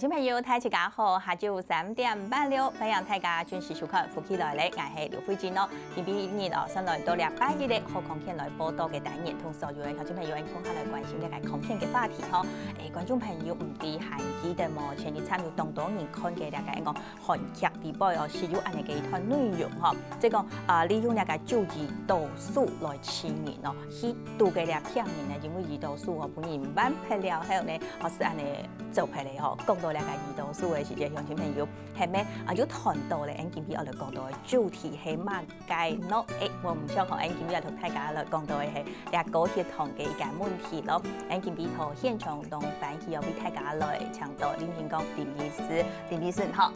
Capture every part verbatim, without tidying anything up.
小朋友，大家好，下晝三點半了，歡迎大家準時收看《福氣來了》，𠊎係劉慧君哦。今晡日哦，先來到這拜一个好康健來報到个單元，同所有个鄉親朋友共下來關心這个康健个話題吼。誒，觀眾朋友，毋知還記得無？前一站有當多人看个這个講韓劇裡背哦，係有恁呢个一段內容吼，即講啊，利用這个酒精毒素來致人哦，去毒个這病人呢，因為胰島素哦，分人換忒了後呢，哦係恁呢做忒了吼。講到這个胰島素个時節，鄉親朋友，係無啊？有談到咧，𠊎今晡日愛來講到个主題係麼个呢？誒，無毋著吼，𠊎今晡日愛同大家來講到个係這高血糖个一个問題咯。𠊎今晡日同現場當歡喜哦，為大家來請到林興光林醫師，林醫師好。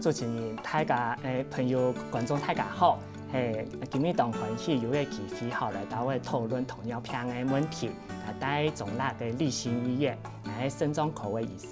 主持人，大家，誒，朋友、觀眾大家好。係，今晡日當歡喜有个機會吼，來到位討論糖尿病个問題，啊，戴中壢个立新醫院，𠊎係腎臟科个醫生。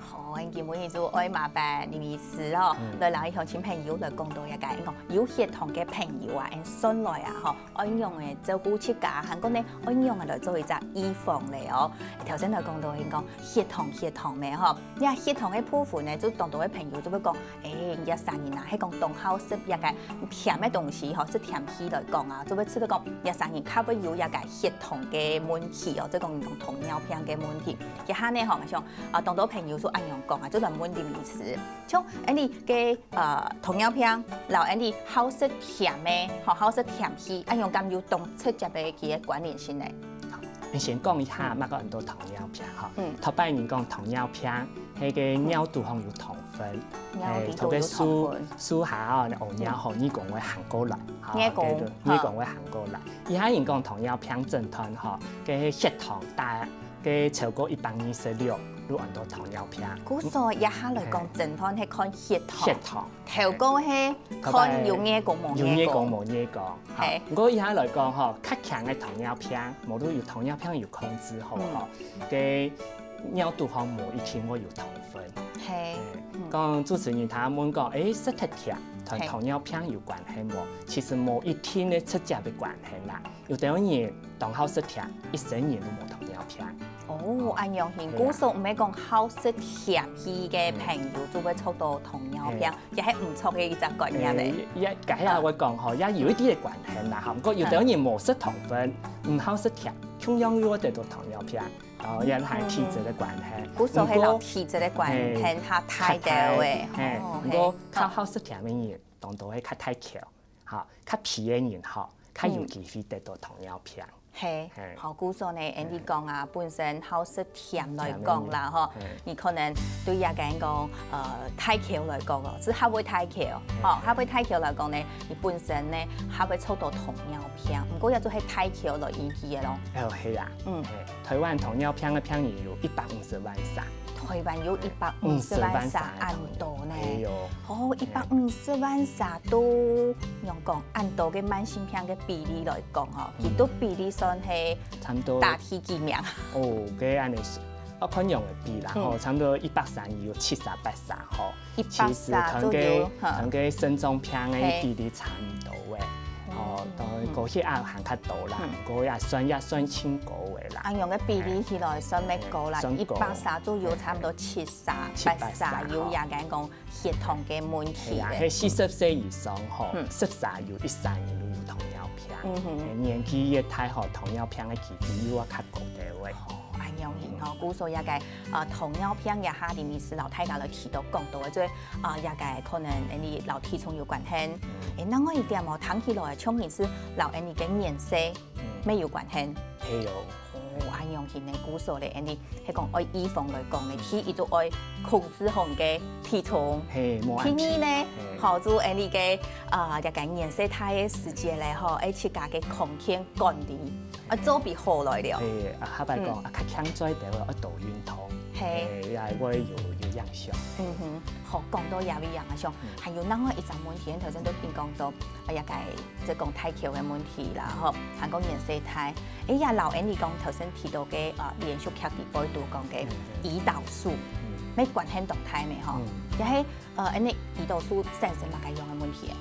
好，今晡日就愛麻煩林醫師吼，嗯。來摎鄉親朋友來講到這个，講有血糖个朋友啊，𠊎算來啊吼，愛仰仔照顧自家，還過呢，愛仰仔來做一隻預防咧哦。頭先來講到，講血糖，血糖咩吼， 這血糖个部分呢，就當多个朋友就會講，誒，這儕人啊，係講當好食這个甜个東西吼，食甜食來講啊，就會知道講，這儕人較會有這个血糖个問題哦，即講講糖尿病个問題。這下呢吼，𠊎想啊，當多朋友就恁樣講啊，就來問林醫師，像恁呢个呃糖尿病，摎恁呢好食甜个，吼，好食甜食，恁樣敢有當直接个佢个關聯性呢？ 你先講一下，嗯。麼个安到糖尿病吼。嗯。頭擺人講糖尿病，係个尿肚項有糖分，尿肚項有糖分。誒，頭个樹，樹下哦，屙尿吼，嗯。耳公會行過來，吼，耳公，該个，耳公會行過來。哈。一下人講糖尿病診斷吼，該血糖大，該超過一百二十六，就安到糖尿病。故所這下來講，誒。診斷係看血糖。血糖。 頭過係看有耳公無耳公。有耳公無耳公。好，係。毋過一下來講吼，較輕个糖尿病，無論有糖尿病有控制好吼，嗯。該尿肚項無一定會有糖分。係。誒，嗯。講主持人頭問講，誒，食忒甜，同，係。糖尿病有關係無？其實無一定个直接个關係啦。 有兜人當好食甜，一生人都無糖尿病。哦，哦，恁樣形，係啊。故所毋係講好食甜食个朋友就會著到糖尿病，係。這係毋著个一隻觀念咧。誒，也，該下會講吼，也有一定个關係啦，吼。毋過有兜人無食糖分，嗯。毋好食甜，共樣又會得到糖尿病。哦，也係體質个關係。嗯。故所係摎體質个關係，毋過，係，較大兜个。係，哦，毋過，係。較好食甜个人，當多會較大箍。 吼，較肥个人吼，較有機會得到糖尿病。嗯。係，係。吼，故所呢，Andy講啊，本身好食甜來講啦，吼，係。你可能對這个講，呃，大箍來講哦，係較會大箍，吼，係。較會大箍來講呢，你本身呢，較會著到糖尿病。毋過也就係大箍來引起个咯。哦，係啊。嗯。係。 臺灣糖尿病个病人有一百五十萬儕。臺灣有一百五十萬儕，恁多呢。係喲。哦，一百五十萬儕都，仰講，恁多个慢性病个比例來講吼，嗯。佢都比例算係差毋多打第幾名？哦，該恁呢，愛看仰仔比啦，吼，嗯。差毋多一百儕有七儕八儕吼。 一百儕左右，其實同个，哈。同个腎臟病个比例差毋多个。嘿。哦，嗯，當然高血壓還較多啦，嗯。高血壓算也算盡高个啦。啊，用个比例起來算蠻高啦，嘿，算高。一百儕左右，差毋多七儕、七八儕，八儕，有影講血糖个問題个。係啊，係四十歲以上吼，嗯。十儕有一儕人有糖尿病。嗯哼。嘿，年紀越大吼，糖尿病个機會又較高个喂。哦，恁樣形吼，故所這个，呃，糖尿病這下，林醫師摎大家來提到講到个，就 啊，這个可能恁呢摎體重有關係。嗯。誒，另外一點哦，聽起來像係摎恁呢个年歲，嗯。乜有關係。係哦。哦，恁樣形个故所咧，恁呢，係講愛預防來講呢，第一就愛控制好你个體重。嘿，無恁呢。第二呢，嘿。吼，就恁呢个，啊，這个年歲大个時節咧，吼，愛自家个康健管理。 啊，做比好來了。嘿，啊，較白講，嗯。啊，較輕鬆一點，愛多運動。嘿。嘿，也會有，有影響。嗯哼，好，講到這位影響，嗯。還有另外一隻問題，頭先都聽講到，啊，也該，即講大箍个問題啦，吼，還講年歲大。誒，也摎恁呢講，頭先提到个，啊，連續劇裡背都講个嗯，嗯。胰島素，嗯。乜關係當大咩，吼？嗯。也係，呃，恁呢胰島素產生麼个樣个問題啊？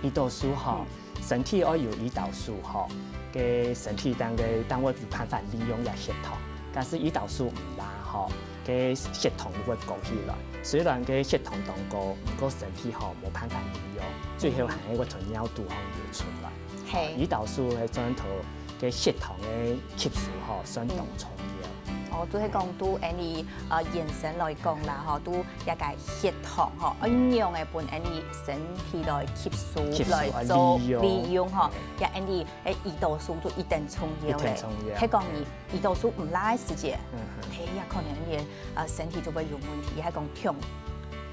胰島素吼，嗯。 身體愛有胰島素吼，个身體當个，當會有辦法利用這血糖。假使胰島素毋罅吼，个血糖就會高起來。雖然个血糖當高，毋過身體吼無辦法利用，最後還係會從尿肚吼流出來。係，胰島素个轉頭个血糖个吸收吼，算當重要。哦，就係講對𠊎俚呃延伸來講啦吼，對這个血糖吼，仰般个分𠊎俚身體來吸收，吸收來做利用吼，也𠊎俚个胰島素就一定重要咧。一定重要。係講你 胰島素毋罅个時節，係也可能你呃身體就會有問題，也係講忒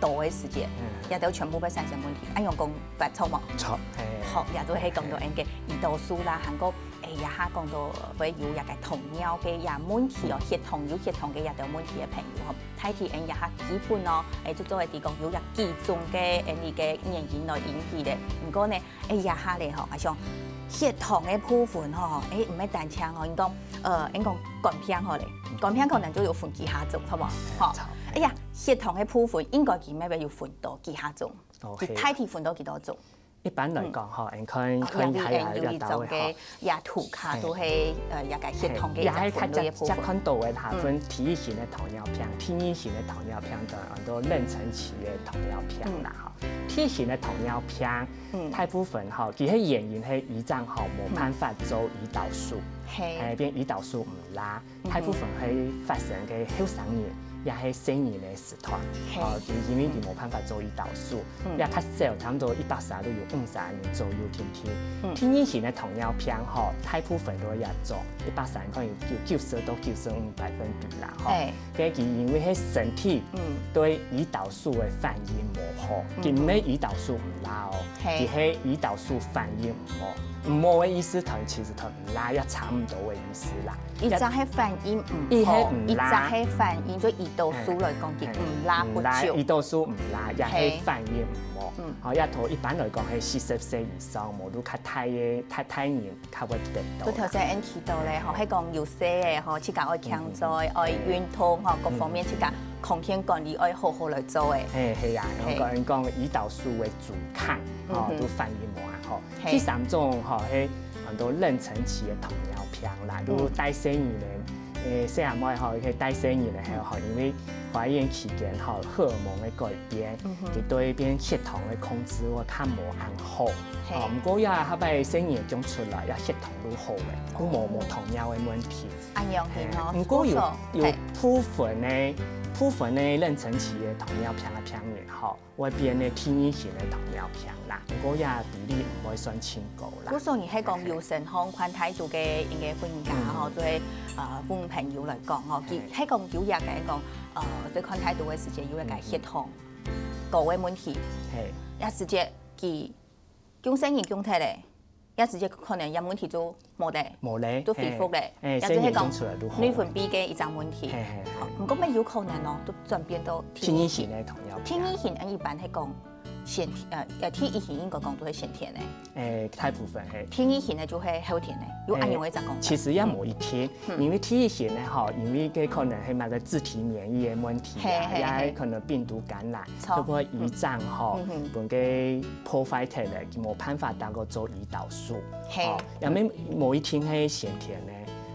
多个時節，也都全部會產生問題。恁樣講，白錯無？錯，好，也都係講到恁个胰島素啦，還過誒，也下講到會有一个糖尿个也問題哦，血糖有血糖个也都問題个朋友吼，大體恁也下基本哦，誒，就做得提供有一幾種个誒，你个原因來引起个。毋過呢， 哎呀哈咧吼，啊像血糖个部分吼，哎，毋係單淨吼，你講，呃，你講肝病好咧，肝病可能就有分幾下種，好無？吼，哎呀，血糖个部分應該佢乜有分到幾下種，哦，佢大體分到幾多種？一般來講吼，你看，哦，看一下也有一種个，也圖卡都係，呃，也个血糖个一種分類个部分。也係較，較看到个哈，分第一型个糖尿病、第二型个糖尿病，同很多妊娠期个糖尿病啦，吼。 第一型个糖尿病，大部分吼，佢个原因係胰臟吼無辦法做胰島素，係，變胰島素毋罅。大部分係發生个後生人，也係細人个時段，吼，佢因為佢無辦法做胰島素，也較少，差毋多一百儕都有五儕人左右定定。第二型个糖尿病吼，大部分都也做，一百儕可能有九十到九十五百分比啦，吼。 該佢因為係身體對胰島素个反應無好，佢毋係胰島素毋罅哦，佢係胰島素反應毋好。毋好个意思同其實同毋罅也差毋多个意思啦。一隻係反應毋好，一隻係反應，就胰島素來講，佢毋罅不足。胰島素毋罅，也係反應毋好。好，也頭一般來講係四十歲以上，無就較大个，大，大人 較會得到。就頭先恁提到咧，吼，係講有細个吼，自家愛健在，愛運動吼，各方面自家康健管理愛好好來做个。係，係啊，講講胰島素个阻抗，吼，都反應無恁好。第三種吼，係很多妊娠期个糖尿病啦，就帶細人个，誒，細阿妹吼，佢帶細人个吼，因為懷孕期間吼，荷爾蒙个改變，佢對變血糖个控制會較無恁好。哦，毋過也下擺細人降出來，也血糖 愈好个，就無無糖尿个問題。恁樣形哦，毋過有有部分个部分个妊娠期个糖尿病个病人吼，會變个第二型个糖尿病啦，毋過也比例毋會算盡高啦。故所你係講有身項款態度个應該分家吼，做呃分朋友來講吼，佢係講有也个講呃，做看態度个時節有一个血糖高个問題，係，也時節佢 降細人降忒咧，也時節可能這問題就無咧，無咧，就恢復咧，也就係講內分泌个一種問題。毋過乜有可能哦，都轉變到第二型个糖尿病。第二型，一般係講先天，呃，第一型應該講都係先天个。誒，大部分係。第二型个就係後天个，有恁樣个一種講法。其實也無一定，因為第一型个吼，因為佢可能係麼个自體免疫个問題啊，也可能病毒感染。 透過胰臟吼，分佢破壞忒咧，佢無辦法當个做胰島素。係，也無無一定係先天个，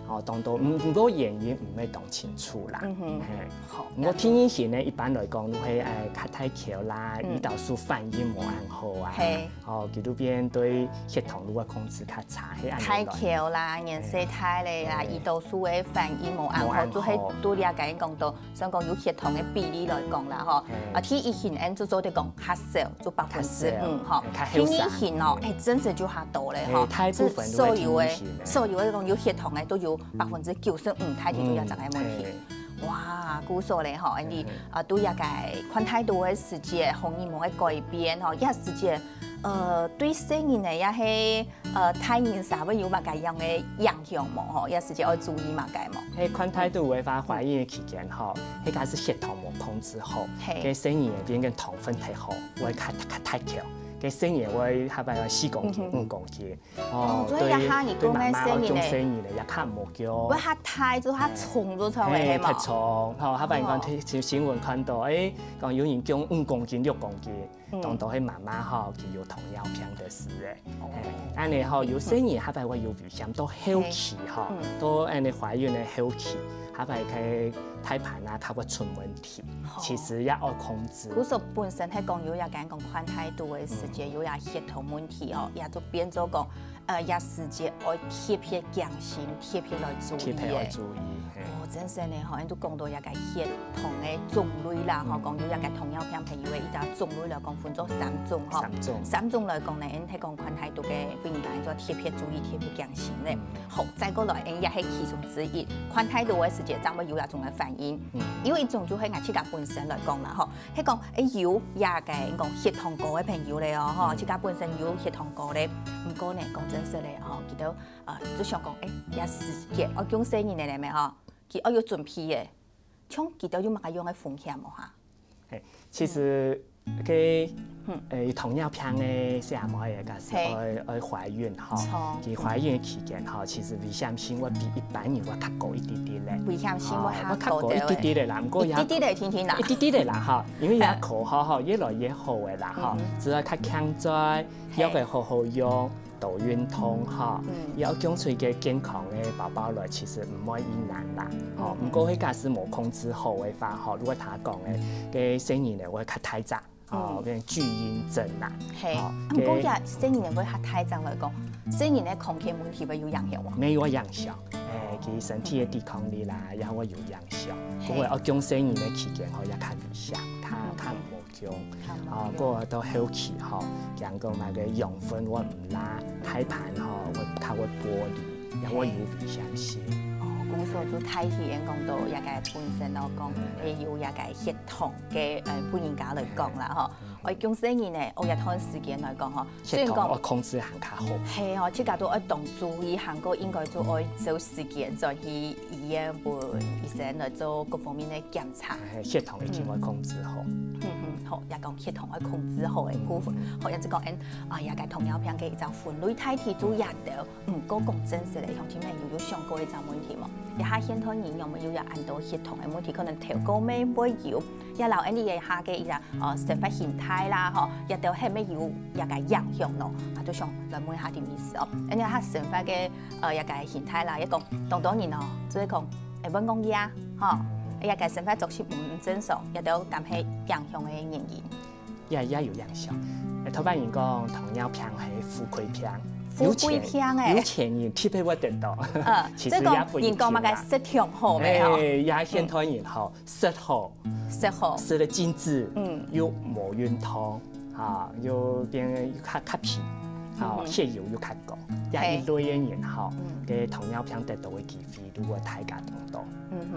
吼，當多毋毋過原因毋係當清楚啦。係，好，毋過第二型个，一般來講都係誒較大箍啦，胰島素反應無恁好啊，係，吼，佢就變對血糖就會控制較差，係恁樣。大箍啦，年歲大咧啦，胰島素个反應無恁好，就係拄仔頭先講到。 所以講有血糖个比例來講啦吼，啊第一型恁就做得講較少，就百分之五吼。第二型哦，誒，真實就較多咧吼，大部分都係第二型个。所有个講有血糖个都有百分之九十五，大體都有這个問題。哇，故所咧吼，恁樣啊，對這个看態度个時節，荷爾蒙个改變吼，這時節，呃，對細人仔也係 呃，大人儕會有麼个樣个影響無吼？也時節愛注意麼个無？係看態度个話，懷孕个期間吼，係假使血糖無控制好，該細人仔變个糖分忒好，會較較大箍，該細人仔會下擺愛四公斤、五公斤。哦，所以這下你講个細人仔，對媽媽愛降細人仔，也較無夠。會較大，就較重就出來係無？忒重，吼，下擺講新新聞看到，誒，講有人降五公斤、六公斤。 當多係媽媽吼，佢有糖尿病个事誒。哦，係，恁樣吼，有細人仔下擺會有危險，到後期吼，到恁樣懷孕个後期，下擺个胎盤啊，較會出問題，其實也愛控制。故所本身係講有一個講kvantiteten个時節，有一個血糖問題哦，也就變做講，呃，這時節愛特別驚心，特別來注意个。特別愛注意，嘿。哦，真係呢，吼，你都講到一個血糖个種類啦，吼，講有一個糖尿病朋友个一個種類來講，分做三種吼。三種。三種來講呢，你係講kvantiteten个，分人家做特別注意、特別驚心呢。好，再過來，哎，也係其中之一。kvantiteten个時節，正會有一種个反應。有一種就係𠊎自家本身來講啦，吼，係講，哎，有也个講血糖高个朋友咧哦，吼，自家本身有血糖高咧，毋過呢，講真實咧，吼，佢兜，呃，就想講，哎，也時節，愛降細人个咧咩吼，佢愛有準備个，像佢兜有麼个樣个風險無哈？嘿，其實个，呃，糖尿病个細阿妹个，假使愛，愛懷孕吼，佢懷孕个期間吼，其實危險性會比一般人會較高一滴滴咧。危險性會較高，會較高一滴滴咧啦，毋過也一滴滴咧，聽聽啦。一滴滴咧啦吼，因為也科學吼，越來越好个啦吼，只要較強壯，藥个好好用， 多運動吼，也愛降出一個健康个寶寶來，其實毋會異難啦。吼，毋過佢假使無控制好个話吼，如果頭講个，个細人呢會較大隻，吼，變巨嬰症啦。嘿，吼，啊，毋過這細人會較大隻來講，細人个康健問題會有影響無？沒有影響，哎，佢身體个抵抗力啦，也會有影響。不過愛降細人个期間吼，也較危險，較，較無 降。啊，過到後期吼，驚講麼个養分會毋罅，胎盤吼會較會剝離，也會有危險性。哦，故所就大體講到這個本身咯，講會有這個血糖个，呃，分人家來講啦吼。愛降細人呢，哦，這段時間來講吼，雖然講血糖愛控制還較好。係哦，自家都愛當注意，還過應該就愛找時間轉去 醫院分醫生來做各方面个檢查。哎，血糖一定愛控制好。嗯嗯，好，也講血糖愛控制好个部分，好，也就講，嗯，啊，這個糖尿病个一隻分類大體主要个。毋過講真實个，鄉親朋友有想過一隻問題無？這下現代人有無有也恁多血糖个問題？可能頭過尾會有，也摎𠊎俚這下个一隻，呃，生活形態啦，吼，也都係毋係有這個影響咯？啊，就想來問一下Denise哦，恁樣佢生活个 呃，這個形態啦，也講當多人哦，就係講，會問講啊，吼，這個生活作息毋正常，這兜敢係影響个原因？也，也有影響。誒，頭擺人講糖尿病係富貴病，富貴病誒。有錢，有錢人特別會得到。嗯，其實也不一定啦。所以講人講麼个食量好咩吼？誒，也現代人吼，食好，食好，食得精緻，嗯，又無運動， 啊，又變較，較肥，啊，血油又較高，這一類个人吼，个糖尿病得到个機會就會大加當多，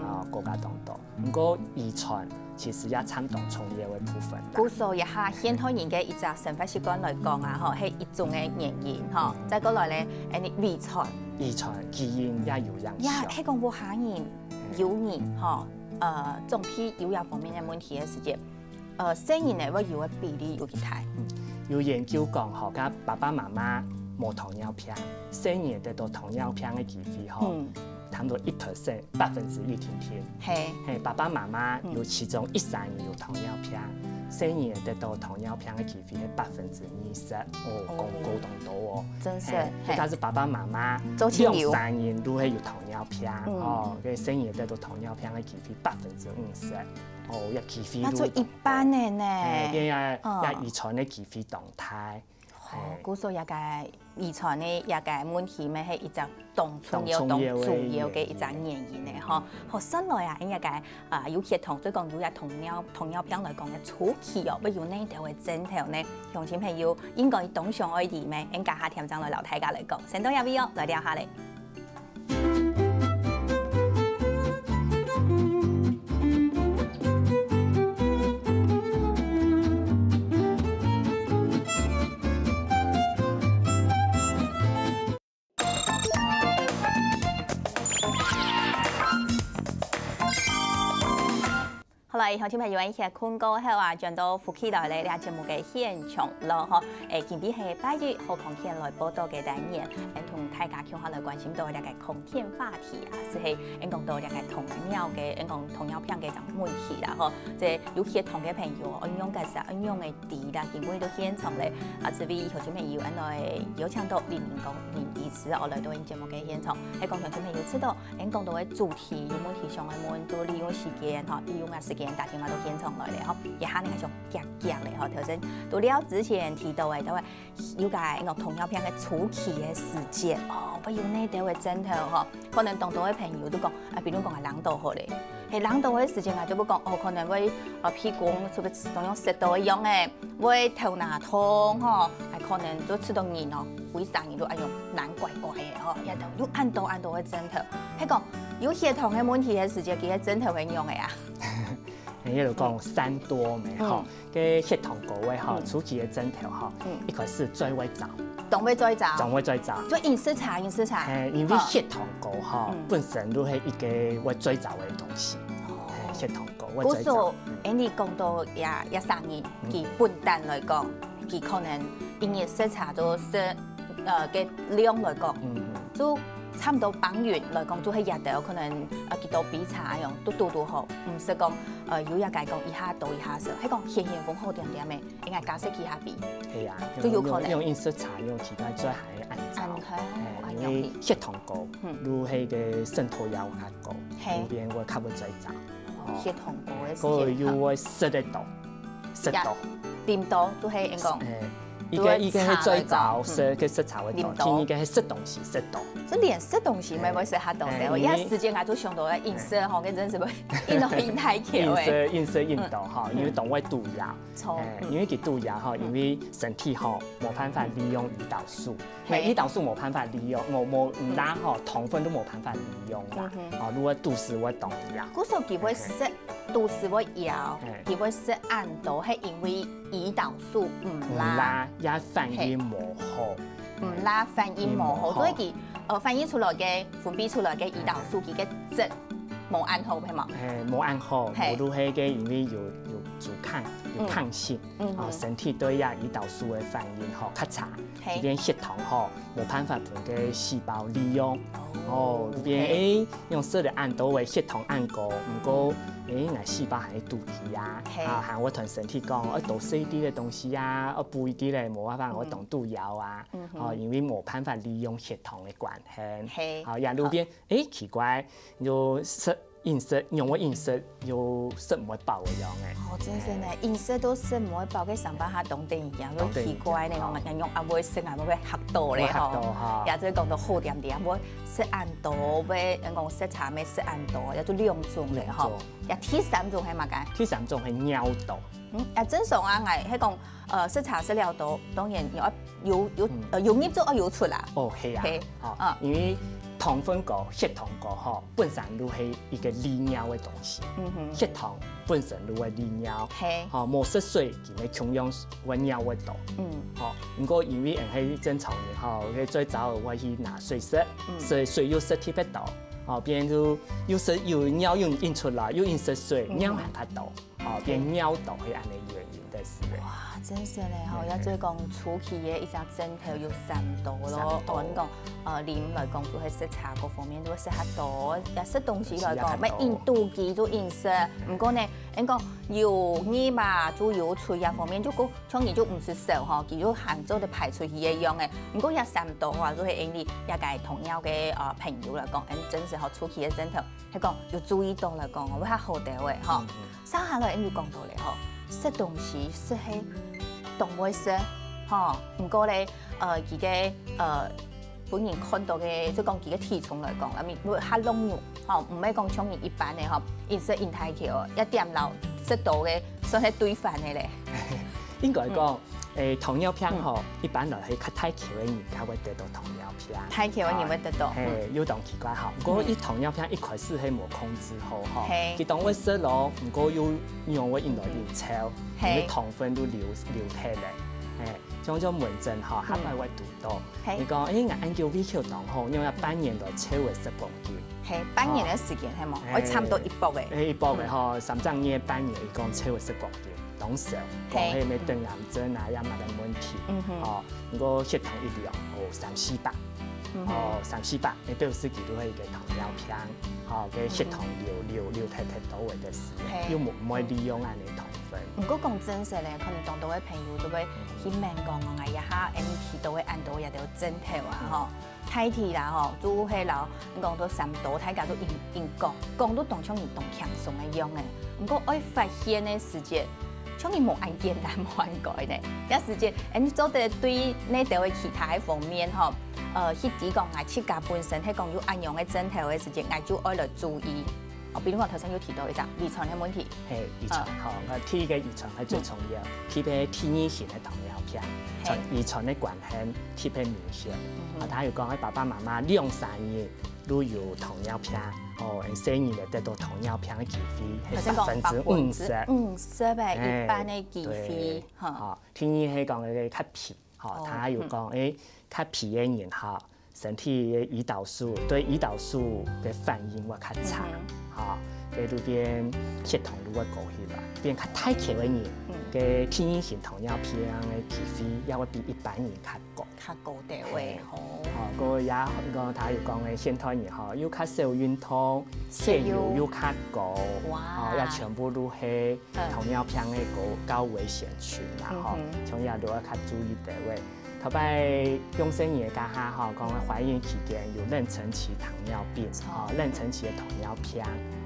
啊，高加當多。毋過遺傳其實也佔當重要个部分啦。故所這下現代人个一隻生活習慣來講啊，吼，係一種个原因吼。再過來咧，誒，你遺傳，遺傳基因也有影響。也係講屋下人有人吼，呃，長輩有這方面个問題个時節， 呃，細人仔會有个比例有幾大？有研究講吼，該爸爸媽媽無糖尿病，細人仔得到糖尿病个機會吼，差毋多一percent，百分之一定定。嘿，嘿，爸爸媽媽有其中一儕人有糖尿病，細人仔得到糖尿病个機會係百分之二十，哦，講高當多哦。真係，嘿，但是爸爸媽媽兩儕人都係有糖尿病，哦，該細人仔得到糖尿病个機會百分之五十。 哦，也機會率當高。那就一半个呢。哎，變也，也遺傳个機會當大。哦，故所這個遺傳个這個問題，乜係一隻當重要、當重要个一隻原因呢，吼。好，算來啊，這個啊有血糖，所以講有這糖尿糖尿病來講个初期哦，會有哪兜个症頭呢？鄉親朋友應該當想愛知咩？𠊎等下添正來摎大家來講，先到這位哦，來尞下咧。好哎，鄉親朋友，恁歇睏過後啊，轉到福氣來了，這節目个現場囉吼。哎，今晡日係拜一好康健來報到个單元，哎，同大家共下來關心到這个康健話題啊，就係，嗯，講到這个糖尿个，嗯，講糖尿病个一種問題啦吼。這有血糖个朋友，愛仰結煞，愛仰个知啦，今晡日到現場咧，啊，這位鄉親朋友，恁樣邀請到林明光林醫師哦，來到𫣆節目个現場，係講鄉親朋友知道，𫣆講到个主題，有問題想愛問，就利用時間吼，利用个時間打電話到現場來咧吼，這下呢，想遽遽咧吼，頭先在尞之前提到个，都會有个𫣆糖尿病个初期个時節，哦，會有哪兜个症頭吼，可能當多个朋友都講，啊，比如講啊，冷著好咧，係冷著个時間啊，就會講，哦，可能會，呃，鼻公，就會當像塞著一樣个，會頭那痛吼，還可能就試著人哦，歸儕人都哎喲，懶怪怪个吼，也都有恁多恁多个症頭。係講有血糖个問題个時節，佢个症頭會仰个啊？你就講三多咩吼，嗯。个血糖高个吼，嗯。初期个症頭吼，嗯。一開始嘴會燥，當會嘴燥，當會嘴燥。就飲食差，飲食差。哎，因為血糖高吼，嗯。本身就係一个會嘴燥个東西。哦。哎，血糖高會嘴燥。故所，嗯。恁樣講到這，這儕人，嗯。佢本旦來講，佢可能一日食茶都食，呃，个量來講，嗯。就差毋多平均來講，就係這兜可能，呃，幾多杯茶恁樣，都堵堵好，毋使講，呃，有一个講一下多一下少，係講現現風好點點个，應該加食幾下杯。係啊，就有可能。用，用飲食茶，用其他最好个按照。按照，哎，因為按照去。血糖高，嗯。就係个滲透壓會較高，係。有變會較會嘴燥。哦，血糖高个時節，个又會食得多，食多。呀，啉多，就係應該講，哎，一个，一个係嘴燥，就會食茶會多，嗯。食，个食茶會多，啉多。第二个係食東西，食多。就連食東西，哎，也會食較多，哎，對，因為因為時間啊，就想到个飲食吼，哎。个真係會，運動運太久誒。飲食，飲食運動吼，嗯。因為當會堵藥。 著，哎，嗯。因為佢堵藥吼，嗯。因為身體吼，無辦法利用胰島素。嘿。那胰島素無辦法利用，無，無，嗯。毋罅吼，糖分都無辦法利用啦。嗯哼。哦，如果肚屎會當枵。故所佢會食，嘿。肚屎會枵，嘿。佢會食恁多，係因為胰島素毋罅。毋罅，也反應無好。嘿。毋罅，反應無好，反應無好。所以佢，呃，反應出來个，分泌出來个胰島素，嗯。佢个質 無恁好，係無？嘿，無恁好，嘿。無就係个，因為有，有阻抗，有抗性，嗯。嗯哼。啊，身體對這胰島素个反應吼，較差，嘿。這片血糖吼，無辦法分个細胞利用。哦，哦，這片，嘿。誒，用食了恁多个血糖恁高，毋過，嗯。誒，𠊎細胞還會肚皮啊，嘿。啊，還會同身體講，愛多食一滴个東西啊，愛補一滴咧，無辦法，嗯。會當肚枵啊。嗯哼。哦，因為無辦法利用血糖个關係。嘿。好，呀，路邊，誒，奇怪， 又食，飲食，仰會飲食，又食毋會飽个樣誒。哦，真係呢，嘿。飲食都食毋會飽，該上班下當得人驚，當得人驚，都奇怪呢，哦。講人用阿妹食，阿妹會嚇到咧，會嚇到吼。吼。也就講到好點點，會食恁多，會，人講食茶咩食恁多，也就兩種咧，吼。兩種。也第三種係麼个？第三種係尿多。嗯，也正常啊，𠊎係講，呃，食茶食了多，當然有，有，有，嗯。呃，有入就愛有出啦。哦，係啊。嘿。 哦，嗯。因為糖分高、血糖高吼，本身就係一个利尿个東西。嗯哼。血糖本身就會利尿。嘿。吼，無食水，佢个共樣會尿會多。嗯。吼，毋過因為𫣆係正常人吼，該最早會去拿水食，嗯。水，水又食特別多，吼，變就又食又尿又引出來，又引食水，嗯。尿還較多。 哦，變尿道係恁樣原因个事咧。哇，真係咧吼，嗯。也就講初期个一隻症頭有三多咯。三多。哦，你講，呃，啉來講就係食茶各方面都會食較多，也食東西來講，食較多。乜飲肚飢就飲食。毋過呢，人講有入嘛，就有出，這方面就講，像你就毋使愁吼，佢就還做得排出去个樣誒。毋過這三多啊，就係因為這个糖尿个，呃，朋友來講，嗯，真係吼初期个症頭，係講有注意到來講，會較好兜誒吼。嗯，嗯。 接下來，𫣆又講到咧吼，食東西食係當會食，吼，毋過咧，呃，佢个，呃，分人看到个，就講佢个體重來講，啊，會較浪肉，吼，毋係講像人一般个吼，飲食飲太久，一點老食多个，算係對反个咧。應該講，嗯。 誒，糖尿病吼，嗯。一般來係較大箍个人較會得到糖尿病。大箍个人會得到，嘿，嗯。有當奇怪吼。毋過，嗯。佢糖尿病一開始係無控制好吼，嘿。佢當會食咯，毋過又仰會引來有瘦，嗯。因為糖分都流，流忒咧。嘿，像這門診吼，嗯。下擺會堵到。嘿。你講，誒，𠊎恁久胃口當好，仰會半年來瘦个十公斤？係半年个時間係無？欸，愛差毋多一百个。欸，一百个吼，三隻月半年，一共抽个係國金，當少。嘿。講係毋係得癌症啊，也麼个問題。嗯哼。吼，毋過血糖一量，哦，三四百。嗯哼。哦，三四百，你表示佢都係一個糖尿病，吼，个血糖流，流，流忒，忒多个意思，嘿。又無，毋會利用恁樣糖分。毋過講真實咧，可能當多个朋友就會去問講，哦，哎呀，哈，M T都會恁多也都有症頭啊，吼。 大體啦吼，就係摎你講到三多，大家都應，應講，講到當像你當輕鬆个樣誒。毋過愛發現个時節，像你無恁簡單，無恁該呢。這時節，誒，你做得對內底个其他个方面吼，呃，去知講，𠊎自家本身係講有恁樣个症頭个時節，𠊎就愛來注意。哦，比如講頭先有提到一隻遺傳个問題， 嘿，遺傳，嗯。吼，𠊎第一個遺傳係最重要，嗯。特別第二型个糖尿病，嘿。傳，遺傳个關係特別明顯。嗯哼。啊，佢有講，佢爸爸媽媽兩三人都有糖尿病，哦，細人仔得到糖尿病个機會係頭先講百分之五十。百分之五十个，嘿，一半个機會，對，哈。吼，第二係講个較肥， 吼，哦，佢有講，嗯。誒，較肥个人吼，身體个胰島素，對胰島素个反應會較差，嗯哼。吼，該就變血糖就會高起來，變較大箍个人，嗯。个第二型糖尿病个機會也會比一般人較高。較高个位，嘿。吼。吼，過也，過佢有講个現代人吼，又較少運動，血油又較高，哇。吼，也全部都係 嗯。糖尿病个高，高危險群啦，吼，嗯哼。像這都愛較注意个位。頭擺降細人个該下，吼，講懷孕期間有妊娠期糖尿病，著。吼，妊娠期个糖尿病，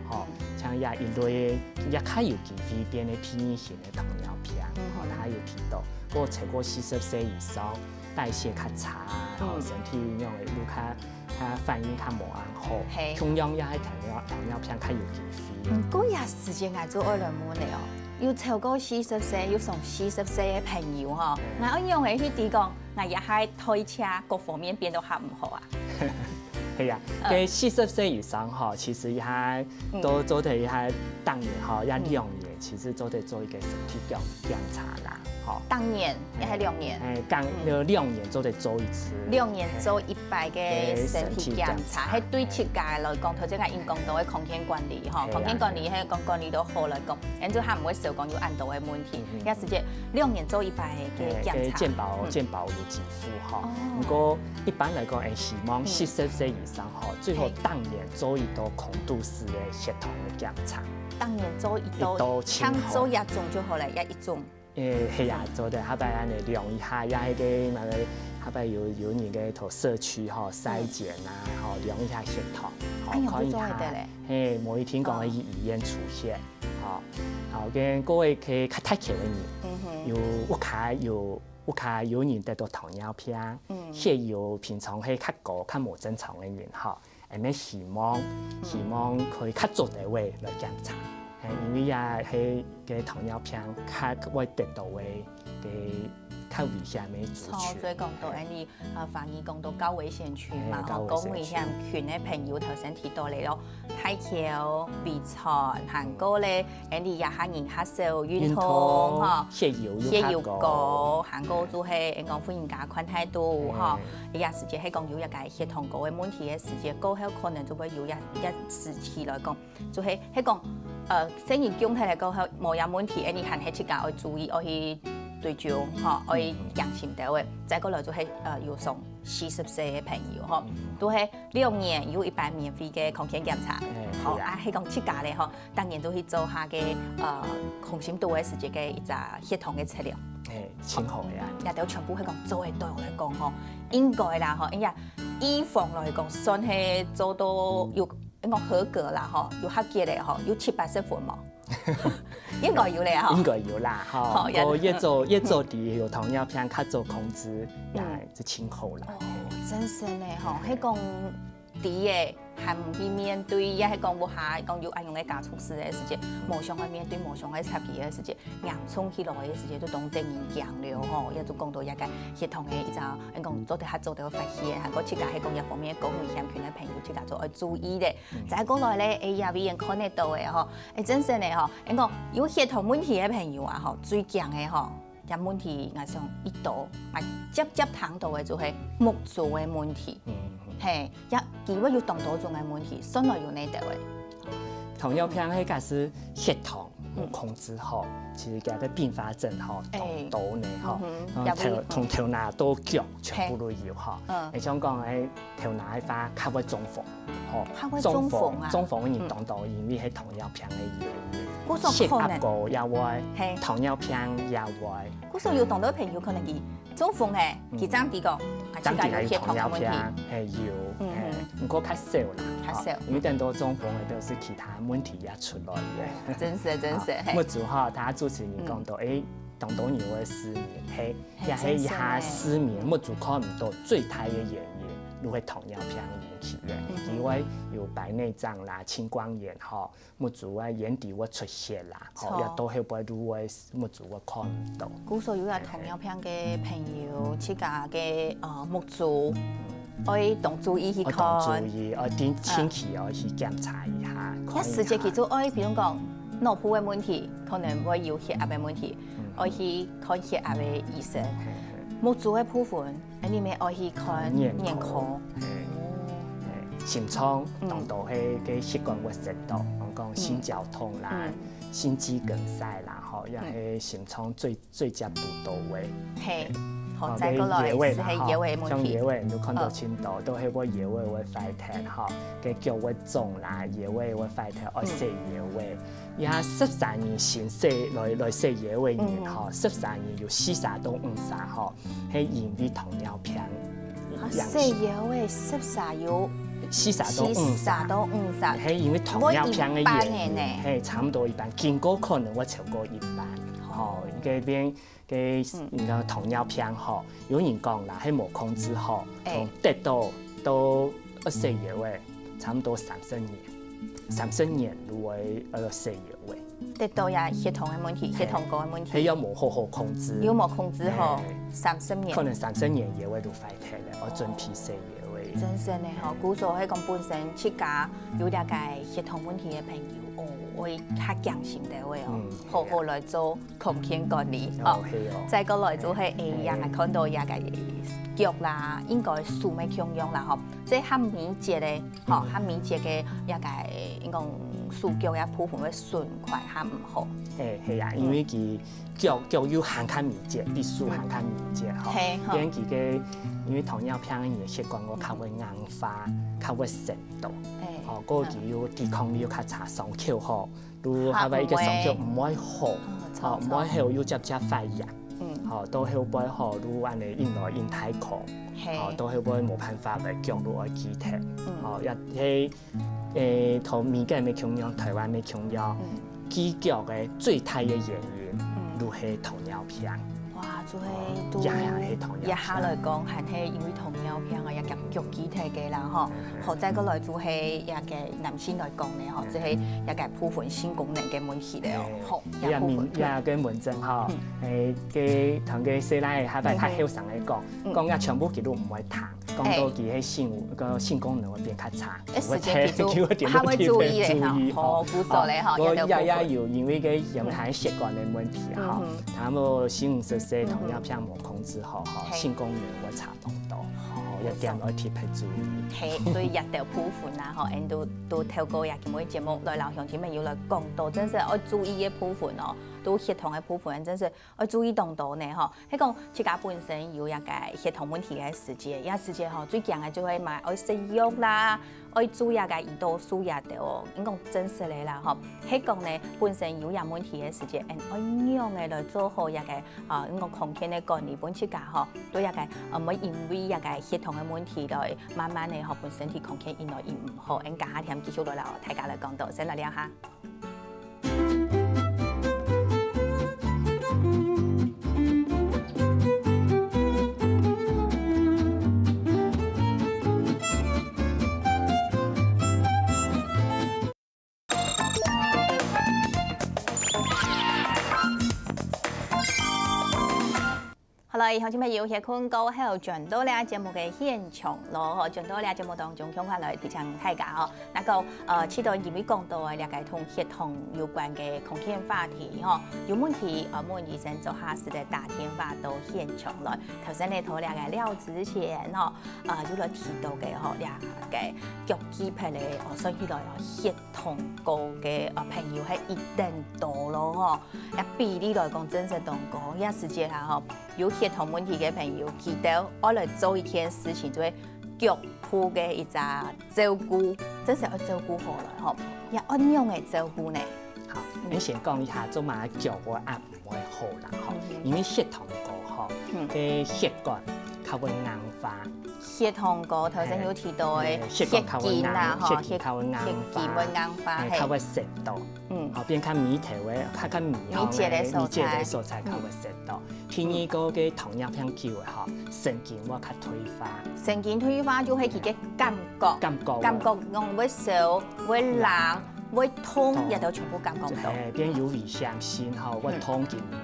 吼，嗯。像這一類，也較有機會變个第二型个糖尿病，嗯哼。吼，佢有提到，過超過四十歲以上，代謝較差，吼，嗯。身體用个愈較 佢反應較無恁好，嘿。共樣也係糖尿，糖尿病較有機會。嗯，過也時間𠊎就愛來問你哦，有超過四十歲，有上四十歲个朋友吼，嗯。𠊎愛用个去知講，𠊎也係代謝各方面變到較毋好啊。係啊，嗯。該四十歲以上吼，其實也還都做得也還當然吼，也兩年，嗯。其實做得做一個身體檢，檢查啦，吼。當然。 也係兩年。哎，講，嗯。兩年做得做一次。兩年做一擺个身體檢查，哎，身體檢查。係對自家來講，頭先𠊎應講到个康健管理吼，哎，康健管理係講管理到好來講，恁就還毋會少講有恁多个問題。嗯，嗯。也係這兩年做一擺个檢查。哎，健保，嗯。健保有給付吼。哦。毋過一般來講，哎，希望，嗯。四十歲以上吼，最好，嘿。當年做一到空肚式个血糖个檢查。當年做一到，一到，像做一種就好了，也一種。 誒，係啊，嗯。做得，下擺恁樣量一下，也該個麼个，下擺有，有人个到社區吼，篩檢啊，嗯。吼，量一下血糖，吼，哎呀，看一下，這做得咧。嘿，無一定講愛去醫院出血，哦。吼，好，跟各位可以較大箍个人，嗯哼。有屋下有，屋下有人得到糖尿病，嗯。血油平常係較高、較無正常个人，吼， 恁樣希望，嗯。希望可以較早个位來檢查。嘿，因為也係个糖尿病較會得到个，个較危險个族群。著，所以講到恁樣，呃，華語講到高危險群嘛，嘿，吼，高危險群。高危險群个朋友頭先提到了咯，大箍、遺傳，還過咧，恁樣也較人較少運動，運動，吼，血油又較高。血油高，還過就係，嗯。講婦人家看太多，嘿。吼。 也時節係講有一個血糖高个問題个時節，過後可能就會有一，一時期來講，就係，係講，呃，生理狀態來講，無有問題，恁樣還係自家愛注意，愛去追蹤，吼，愛去關心到个。嗯。再過來就係，呃，有上四十歲个朋友，吼，嗯。都係六年有一擺免費个康健檢查。哎，好，係啊。啊，係講自家咧，吼， 當然都去做下个，呃，空心肚个時節个一隻血糖个測量。哎，盡好个啊。嗯，這兜全部係講做得對我來講吼，應該啦吼，哎呀，預防來講算係做到有，應該合格啦吼，有合格个吼，有七八十分無？應該有咧吼。應該有啦，吼。好，毋過越早，嗯。越早知有糖尿病，較早控制，嗯。也係盡好啦。哦，真係呢吼，嗯。係講 知个，還毋去面對，也係講屋下講有恁樣个家族史个時節，無想愛面對，無想愛插佢个時節，嚴重起來个時節，就當得人驚了吼。也就講到這個血糖个一隻，講做得較早就發現，還過自家係講這方面高危險群个朋友，自家就愛注意咧。嗯。再過來咧，哎呀，醫院看得到个吼，哎，真係个吼，講有血糖問題个朋友啊吼，最驚个吼， 這問題𠊎想一到，𠊎輒輒聽到个就係目珠个問題。嗯，嗯。嘿，也佢會有當多種个問題，算來有哪兜个？糖尿病係假使血糖無控制好，其實佢个併發症吼，當多呢吼，嗯哼，同頭，也會，同頭那到腳全部都有吼。嗯。你像講，欸，頭那个話，較會中風，吼，較會中風啊？中風，中風个人當多，因為係糖尿病个原因。故所可能，血壓高也會，嘿。糖尿病也會。故所有當多朋友可能佢中風欸，嗯。佢正知講，啊，正知有血糖个問題。係有，嗯。嘿，毋過較少啦，較少。吼，因為當多中風个都係其他問題也出來个。真係，真係，啊，嘿。目珠吼，頭先主持人講到，嗯。欸，當多人會失眠，嘿，嘿，也係一下失眠，真係呢。目珠看毋到最大个原因，就係糖尿病引起个。嗯哼。佢會有白內障啦、青光眼吼，目珠啊眼底會出血啦，吼，哦。也到後背就會目珠會看毋到。故所有啊，糖尿病个朋友，自家个，呃，目珠，愛當注意去看。愛當注意，愛定，定期愛去檢查一下，嗯。看一下。該時節去做，愛，比如講，腦部个問題，可能會有血壓个問題，嗯。愛去看血壓个醫生。嘿，嘿。目珠个部分， 欸，你乜愛去看眼科。眼科。嘿。哦。嘿，心臟，嗯。當多係个血管會塞到，講心絞痛啦，嗯。心肌梗塞啦，吼，也係心臟最，最接堵到位。嘿，好，哦，再過來係腰仔啦，吼，係腰仔个問題。像腰仔，你都看到盡多，哦。都係會腰仔會壞忒，吼，个腳會腫啦，腰仔會壞忒，愛洗腰仔。嗯。 也十三年先洗，來，來洗腰仔个人吼，嗯。十三年有四儕到五儕吼，係因為糖尿病。啊，引起。洗腰仔十儕有四儕到五儕。四儕到五儕。係因為糖尿病个原因，無一般个呢。係差毋多一半，經過可能會超過一半。哦。吼，該邊个，嗯。你講糖尿病吼，有人講啦，係無控制好，欸。從得到到愛洗腰仔，差毋多三十年。 三十年就會，呃，洗腰仔。得到也血糖个問題，嘿。血糖高个問題。係又無好好控制。又無控制好，嘿。三十年。可能三十年腰仔就壞忒了，愛準備洗腰仔。真係呢吼，嘿。故所係講本身自家有這个血糖問題个朋友，哦，愛較謹慎个話哦，嗯，好好來做康健管理，哦，哦。係哦。再過來就係，嘿。欸，也還看到這个腳啦，應該手乜共樣啦，吼，這較敏捷个 吼，嗯。較敏捷个，這个，應講手腳个部分會損壞較毋好。嘿，係啊，嗯。因為佢腳，腳又還較敏捷，比手還較敏捷，吼。嘿，吼。因為佢个，因為糖尿病个人血管个較會硬化，較會塞到。嘿，吼，過後佢又抵抗力又較差，傷口吼， 就後尾一个傷口毋會好，嗯，吼，毋會好又接接發炎，嗯。吼，到後尾吼，就恁呢引來引太空，嘿。吼，到後尾無辦法了，腳就愛鋸忒，嗯。吼，也係，欸，同美國乜共樣，臺灣乜共樣，嗯。鋸腳个最大个原因，嗯。就係糖尿病。哇，就係，吼，都也，也係糖尿病。這下來講，還係因為糖尿病啊，也腳，腳鋸忒个啦，吼。嗯，嗯。好，再過來就係這个男性來講呢，吼，嗯。就係這个部分性功能个問題。 係哦，嘿，好，這部分。這个問症吼，嗯。欸，个，同个細倈仔，還有較後生个講，嗯。講啊全部佢都毋會聽，講到佢係性，个性功能會變較差，欸，時間佢就較會注意咧，吼，吼，故所咧，吼，吼，這个部分。也，也有因為个血糖血管个問題，吼，嗯哼。啊，無，四五十歲糖尿病無控制好，吼，嘿。性功能會差當多，吼，哦，也點愛特別注意。嘿，所以這兜部分啦，吼，𫣆都，都透過這个節目來摎鄉親朋友來講到，真係愛注意个部分哦。 都血糖个部分，真係愛注意當多呢吼。係講自家本身有這个血糖問題个時節，這時節吼，最驚个就係嘛愛食藥啦，愛注意這个胰島素這兜哦，應講真實个啦吼。係講呢，本身有這問題个時節，嗯，愛仰仔來做好這个，啊，應講康健个管理，分自家吼，對這个，呃，毋會因為這个血糖个問題來慢慢个吼，分身體康健引來引毋好。嗯，等下添繼續來摎大家來講到，先來尞下。哎，鄉親朋友，歇睏過後，轉到這節目个現場咯，吼，轉到這節目當中，共下來提醒大家吼，那個，呃，試著今晡日講到个這個同血糖有關个康健話題吼，有問題，呃，問醫生做下，使得打電話到現場來。頭先呢，在這個尞之前吼，呃，有來提到个吼，這個腳氣忒个，哦，算起來哦，血糖高个，呃，朋友係一等多咯吼。 這比例來講，真實當高。這時節啊，吼，有血糖問題个朋友，佢兜愛來做一件事情，就係腳部个一隻照顧，真實愛照顧好來，吼。這愛仰般个照顧呢？好，你先講一下，做麼个腳會恁毋會好啦，吼。嗯哼。因為血糖高，吼，嗯。个血管較會硬化。 血糖高，頭先有提到个，哎，血管較會硬，血筋啊，吼，血筋較會硬化，血，血筋會硬化，哎，嘿。較會塞到。嗯。吼，變較尾頭个，較，較尾項个，尾節个所在。尾節个所在較會塞到。嗯。第二个，个糖尿病久个吼，神經會較退化。神經退化就係佢个感覺，感覺會，感覺講會燒、會冷、會痛，痛。這兜全部感覺到。嘿，變有危險性吼，會痛緊。嗯。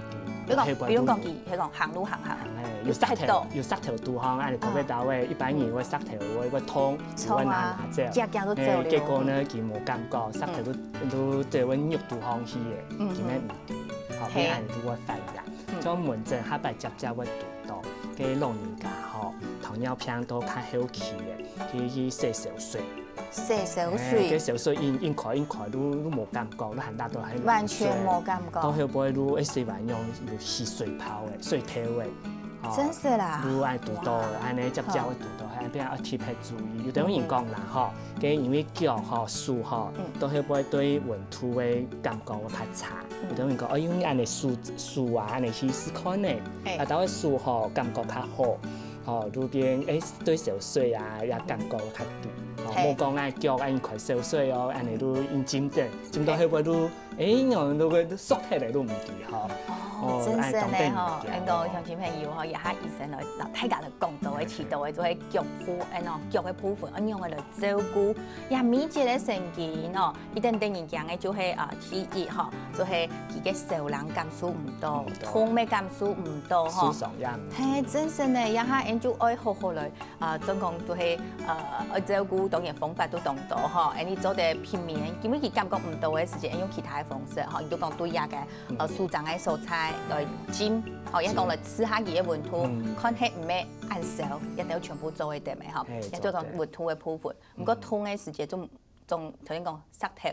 比如講，比如講，佢，佢講行路行行，哎，有石頭，有石頭堵項，恁樣頭殼頭个，一般人會石頭會，會痛，會拿拿走。哎，結果呢，佢無感覺，石頭都，都，都會肉堵項去个，嗯哼。佢乜毋知，吼，嘿。變恁樣就會發炎。嗯。所以門診下擺接接會堵到，个老人家吼，糖尿病都較後期个，去，去洗燒水。 洗燒水。哎，个燒水緊，緊開，緊開，都，都無感覺，都還大都還。完全無感覺。到後背都，哎，洗完用，有起水泡个，水泡个。哦，真是啦。都愛堵到，哇。恁樣接接會堵到，哦。還變愛特別注意。有兜人講啦，吼，个因為腳吼、手吼，嗯。到後背對溫度个感覺會較差。嗯。有兜人講，哦，因為恁樣手，手啊，恁樣去試看呢，哎。啊，到手吼，感覺較好。 吼，路邊，哎，對燒水啊，也感覺較堵。吼，嘿。莫講愛腳恁快燒水哦，恁樣都緊浸等，浸到後背都，哎，仰都會縮忒个都毋知吼。哦，哦，真係呢吼，恁樣當得人驚哦。恁樣鄉親朋友吼，這下醫生來，摎大家來講到个，提到个，就係腳部，哎喏，腳个部分，恁樣个來照顧，也每一个神經哦， 一等得人驚个就係，啊，第一吼，就係佢个燒冷感受毋到，毋到。痛个感受毋到吼。受傷也毋到。嘿，真實呢，這下𠊎就愛好好來，啊，專講就係，呃，愛照顧，當然方法都當多吼，𠊎等做得避免，因為佢感覺毋到个時節，用其他个方式吼，你就講對這个，呃，嗯。舒張个所在來浸，吼，也講來試下佢个溫度，嗯。看係毋係恁燒，這兜全部做得得个吼，嘿，也做到溫度个部分。做得。毋過痛个時節就 總，頭先講石頭，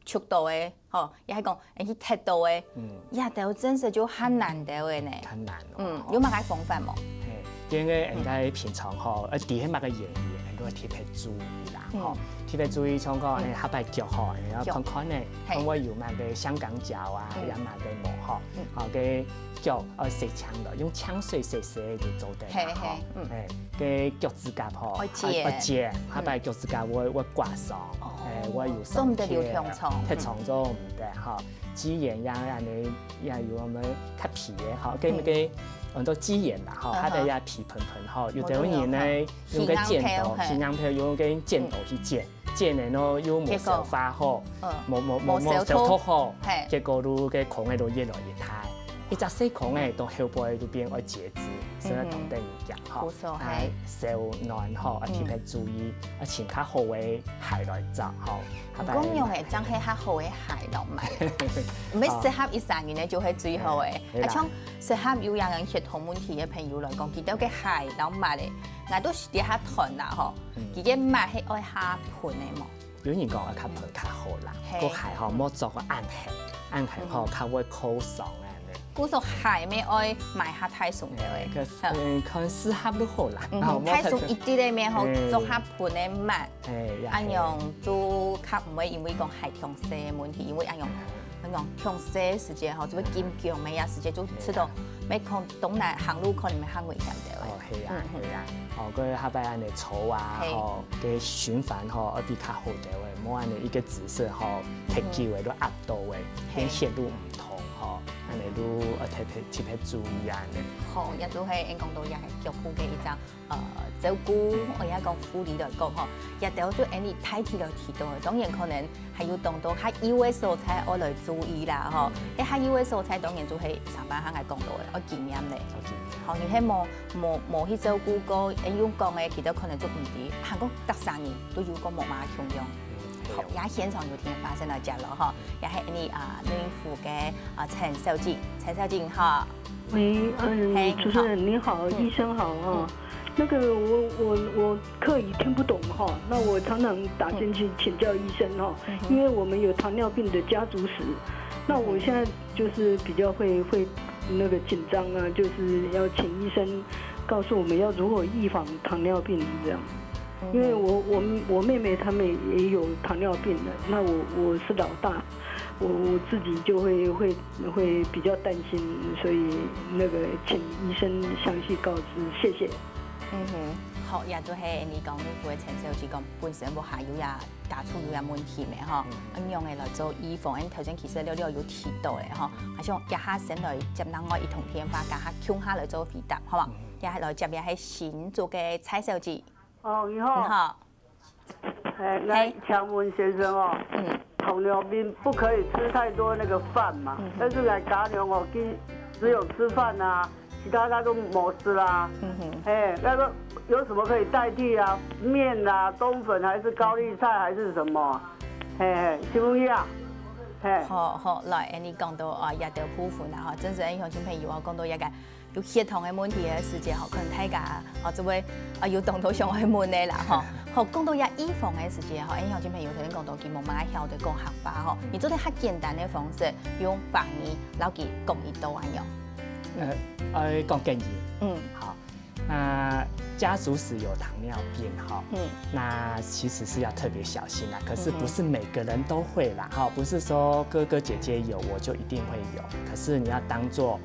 觸到个，吼，也係講，哎，去踢到个，嗯。這兜真實就較難兜个呢。較難哦，嗯，吼。有麼个方法無？嘿，因為𠊎等平常吼，嗯。呃，知係麼个原因，𠊎等愛特別注意啦，嗯。吼。特別注意，像講，嗯。哎，下擺腳吼，哎，愛腳。看看呢，嘿。看會有麼个香港腳啊，嗯。有麼个無吼。嗯。好，个 腳愛洗淨了，用淨水洗洗就做得啦，嘿，吼。嘿，嗯。哎，个腳趾甲吼，愛剪。愛，愛剪，嗯。下擺腳趾甲會，會刮傷，哦，哎，會有傷口，做毋得留長長。忒長做毋得，吼。指緣也恁樣，也有𠊎等較皮个，吼，个，嗯。个，安到指緣啦，吼，哦，下底也皮蓬蓬，吼，有兜人呢，哦。用个剪刀，起硬泡，嘿。起硬泡，用个剪刀去剪。嗯。 剪个咯，又無消化好，結果，嗯，無，無，無，無消毒，無消毒好，嘿。結果就个孔个就越來越大，一隻細孔个到後背就變愛截肢，所以當得人驚吼。嗯哼。骨素，哎，嘿。燒暖吼，啊，嗯。特別注意，啊，穿較好个鞋來著吼。毋過仰仔，正係較好个鞋落買，毋係適合一儕人个就係最好个。哦。嘿，嘿啦。啊，像適合有這樣血糖問題个朋友來講，佢兜个鞋落買个，𠊎都是在遐斷啦吼。嗯。佢个襪係愛較蓬个無？ 有人講愛較蓬較好啦，嘿。个鞋吼，嗯。莫著个恁厚，恁厚吼，嗯。較會痀傷啊，恁樣。故所鞋乜愛買較大雙兜个。哎，可，嗯。嗯，看適合就好啦，嗯，吼，莫太大雙一滴个乜好，哎。著較蓬个襪，哎呀，恁樣就較毋會因為講鞋傷細个問題，因為恁樣，哎。恁樣傷細个時節吼，就會緊弓个呀，時節就試著，哎呀。乜可能當難行路可能會較危險兜个。哦，係啊，嗯，嗯。係啊。哦，个下擺恁樣著啊，嘿。吼，个循環吼，愛比較好兜个，莫恁樣一个姿勢吼，忒久个都壓到个，嘿。變血路毋通吼。恁樣就愛特別特別注意啊恁樣。好，也就係恁講到這个腳步个一張，呃，照顧，或者講護理來講吼，這兜就恁樣大體來提到个，當然可能還有當多較幼个所在愛來注意啦吼。該較幼个所在當然就係上班還愛講到个，愛經驗咧。好，你係無無無去照顧過，恁樣講个，佢兜可能就毋知，還講逐儕人都有講無嘛共樣。好，也現場有電話先來接咯吼，也係恁樣啊，內湖个啊陳小姐，陳小姐你好。喂，嗯，主持人你好，医生好哈。那个我我我客语听不懂哈，那我常常打进去请教医生哈，因为我们有糖尿病的家族史，那我现在就是比较会会那个紧张啊，就是要请医生告诉我们要如何预防糖尿病这样。因为我我我妹妹她们也有糖尿病的，那我我是老大，我我自己就会会会比较担心，所以那个请医生详细告知，谢谢。嗯哼，好，也就係你講你个陳小姐講本身屋下有也家族有也問題咩吼，恁樣个來做預防，因頭先其實了了有提到个吼，還想一下先來接另外一通電話，加下共下來做回答，好嘛？也來接也係新竹个蔡小姐。哦，你好。你好。哎，那请问先生哦，嗯，糖尿病不可以吃太多那个饭嘛？嗯，但是来家中哦，只只有吃饭啊，其他他都没吃啦。嗯哼，哎，那个有什么可以代替啊？面啊，冬粉还是高丽菜还是什么？嘿嘿，请问一下，嘿。好好，来，你讲到啊，也得部分啊，哈，真是英雄亲朋友啊，讲到一个。 有血糖个问题个时节吼，可能大家哦，就会啊有当多想爱问个啦吼。好，讲到要预防个时节吼，哎，乡亲朋友头先讲到佢无嘛晓得讲客话吼，你做得较简单个方式，用华语老佢讲一道啊样。呃，呃，讲建议。嗯，好。那家族史有糖尿病哈，嗯，那其实是要特别小心啦。可是不是每个人都会啦，哈，不是说哥哥姐姐有我就一定会有。 是你要当做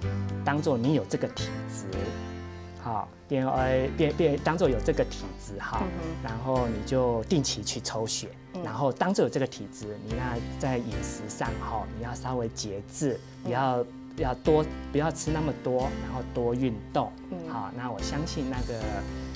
当做你有这个体质，好，变呃变变当做有这个体质哈，然后你就定期去抽血，然后当做有这个体质，你那在饮食上哈，你要稍微节制，不要不要多不要吃那么多，然后多运动，好，那我相信那个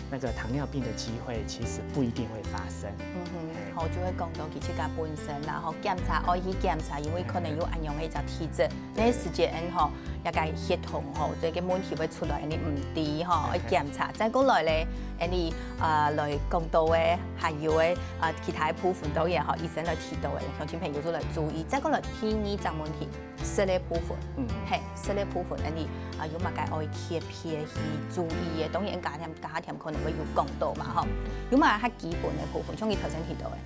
那个糖尿病的机会其实不一定会发生。嗯哼，好，就会讲到佢自家本身啦，吼，检查，爱去检查，因为可能有恁样个一只体质。 个时节吼，也个血糖吼，这个问题会出来，你毋知吼，要检查。再过来咧，你啊来讲到个，还有个啊其他部分当然吼，医生来提到个，乡亲朋友就来注意。再过来第二只问题，食个部分，嗯，嘿，食个部分，你啊有么个爱特别去注意个？当然，加添加添可能会有讲到嘛吼，有么个较基本个部分，像你头先提到个，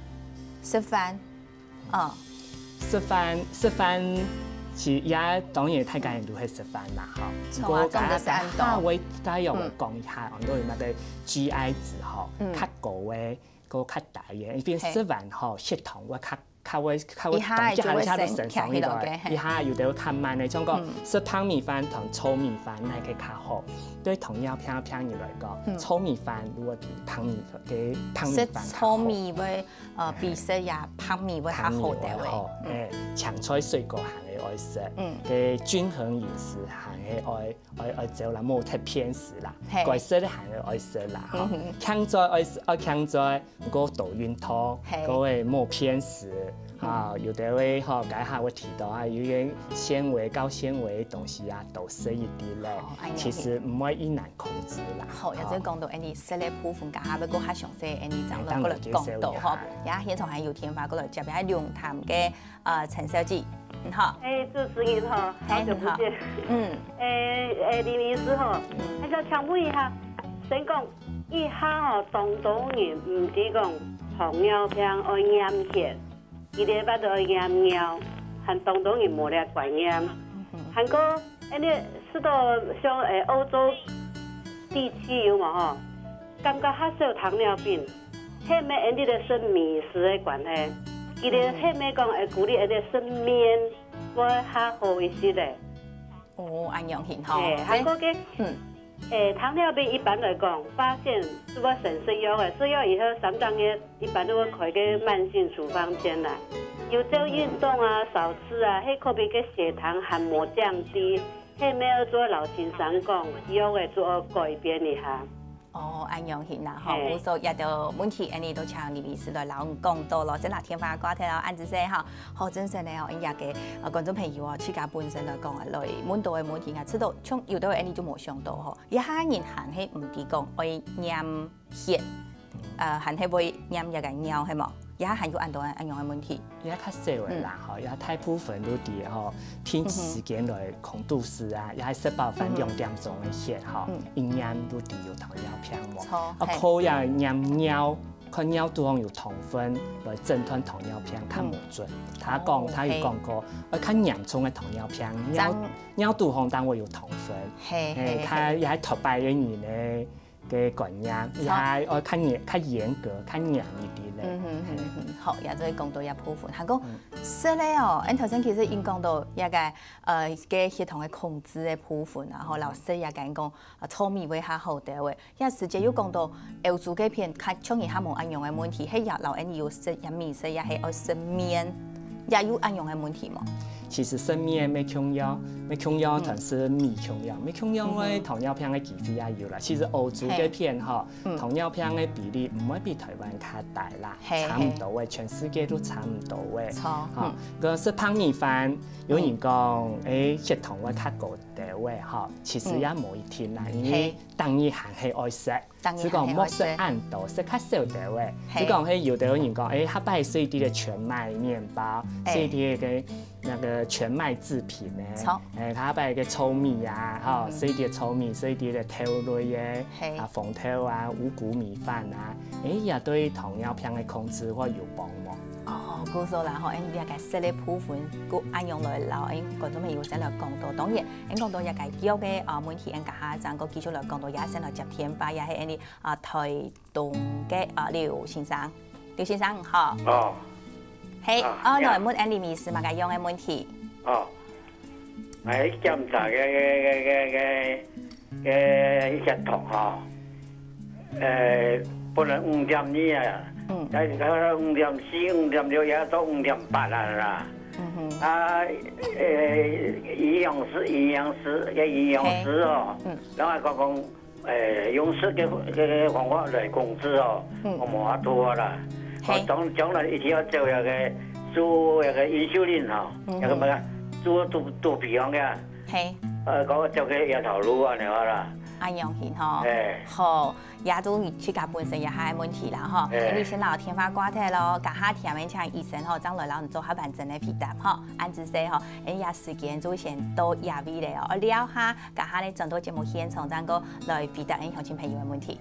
食饭。 哦，食饭食饭，是也当然大家人都会食饭啦，哈。不过大家大约我讲一下，很多人那个GI值哈，较高个，个较低个，因为食饭吼，血糖会较较会较会动一下一下就升上去了，一下有的会较慢的，像讲食白米饭同糙米饭那个较好。对糖尿病病人来讲，糙米饭如果比白米个白米饭，糙米会。 呃，比食也白米会较好个喂。哎，青菜水果还会爱食，嗯，个均衡饮食还会爱爱爱照啦，莫忒偏食啦，该食个还会爱食啦，哈，青菜爱食爱青菜，毋过多运动，个会莫偏食，啊，有的会吼，该下会提到啊，有点纤维、高纤维的东西啊，多食一点嘞，其实毋会一难控制啦。好，也就讲到，哎，你食个部分，刚下要过下详细，哎，你长老过来讲到哈，然后现场还有电话过来接，还龙潭个。 啊，陈小姐，你好。哎，主持人好，好久不见。嗯，哎哎，林医师好，那个请问一下，先讲一下吼，当多人毋知讲糖尿病爱验血，一个月都爱验尿，还当多人无这观念。还过，哎，你是到像哎欧洲地区有无吼？感觉较少糖尿病。 係毋係因為个食米食个關係，佢个係毋係講會鼓勵因為食麵會較好一些咧？哦，恁樣形吼。係，還過个，嗯，誒，糖尿病一般來講，發現就會先食藥个，食藥以後三隻月，一般都會開个慢性處方箋啦。有做運動啊、少吃啊，係可比个血糖還無降低，係乜愛做老先生講，藥个就愛改變一下。哦，恁樣形啦，吼，嘿。故所這兜問題，恁呢都請李醫師來摎你講到咯。先拿電話掛忒咯，恁仔細哈。好，真實呢，哦，因為个，呃，觀眾朋友哦，自家本身來講啊，來問到个問題啊，知道像有兜恁呢就無想到吼。 這下人還係毋知講愛驗血，呃，還係會驗這个尿，係無？這下還有恁多恁樣个問題。這較少个啦，吼，這大部分都知吼，定時間來空肚屎啊，這係食飽飯兩點鐘个血吼，一驗都知有糖尿病無？著，啊，係。靠這驗尿，看尿肚項有糖分來診斷糖尿病較無準。佢講，佢有講過，愛較嚴重个糖尿病，尿，尿肚項單位有糖分，係，係，佢也係頭擺个人呢， 个觀念，也愛較嚴、較嚴格、較嚴一點咧。嗯哼，嗯哼，好，也就係講到這部分。還過，食个哦，恁頭先其實已經講到這个，呃，个血糖个控制个部分啊，吼，老師也跟講，啊，糙米會較好兜个。這時節又講到歐洲該片，較像佢較無恁樣个問題，係也摎恁有食這米食，也係愛食麵，也有恁樣个問題無？ 其實食麵乜共樣，乜共樣，但係米共樣，乜共樣个糖尿病个機會也有啦。其實歐洲該片吼，糖尿病个比例毋會比台灣較大啦，差毋多个，全世界都差毋多个。著，吼，个食白米飯，有人講，誒，血糖會較高兜个吼，其實也無一定啦，因為當然還係愛食。 只講莫食恁多，食較少兜仔。只講係有兜人講，誒，下擺食一滴个全麥麵包，食一滴个那個全麥製品呢，誒，下擺个糙米啊，吼，食一滴糙米，食一滴个豆類个，啊，紅豆啊，五穀米飯啊，誒，也對糖尿病个控制會有幫忙。哦，故所啦，吼，誒，你大概食个部分，故恁樣來摎，誒，觀眾朋友先來講到，當然。 恁講到這个藥个啊問題，恁這下正過繼續來講到，也先來接電話，也係恁呢啊台東个啊劉先生，劉先生你好。哦。係，哦，來問恁李醫師麼个樣个問題？哦，𠊎檢查个个个个个个血糖吼，呃，本來五點二啊，嗯，但是佢五點四、五點六，也到五點八啊啦。嗯哼。啊，呃，營養師，營養師，个營養師哦，嗯，然後講講，呃，用食个个个方法來控制哦，嗯，𠊎無法度啊啦。係，將將來一定愛做那個注那個insulin吼，嗯哼，那個麼个注肚肚皮項个，係，呃，講做个藥頭路啊，你看啦。恁樣形吼，係，好。 也都自家本身也還問題啦吼。欸。恁呢先摎電話掛忒咯，這下聽面請醫生吼，正來摎你做較完整个回答吼。恁仔細吼，恁這時間就先到這位了哦。聊下，這下呢轉到節目現場，正過來回答恁鄉親朋友个問題。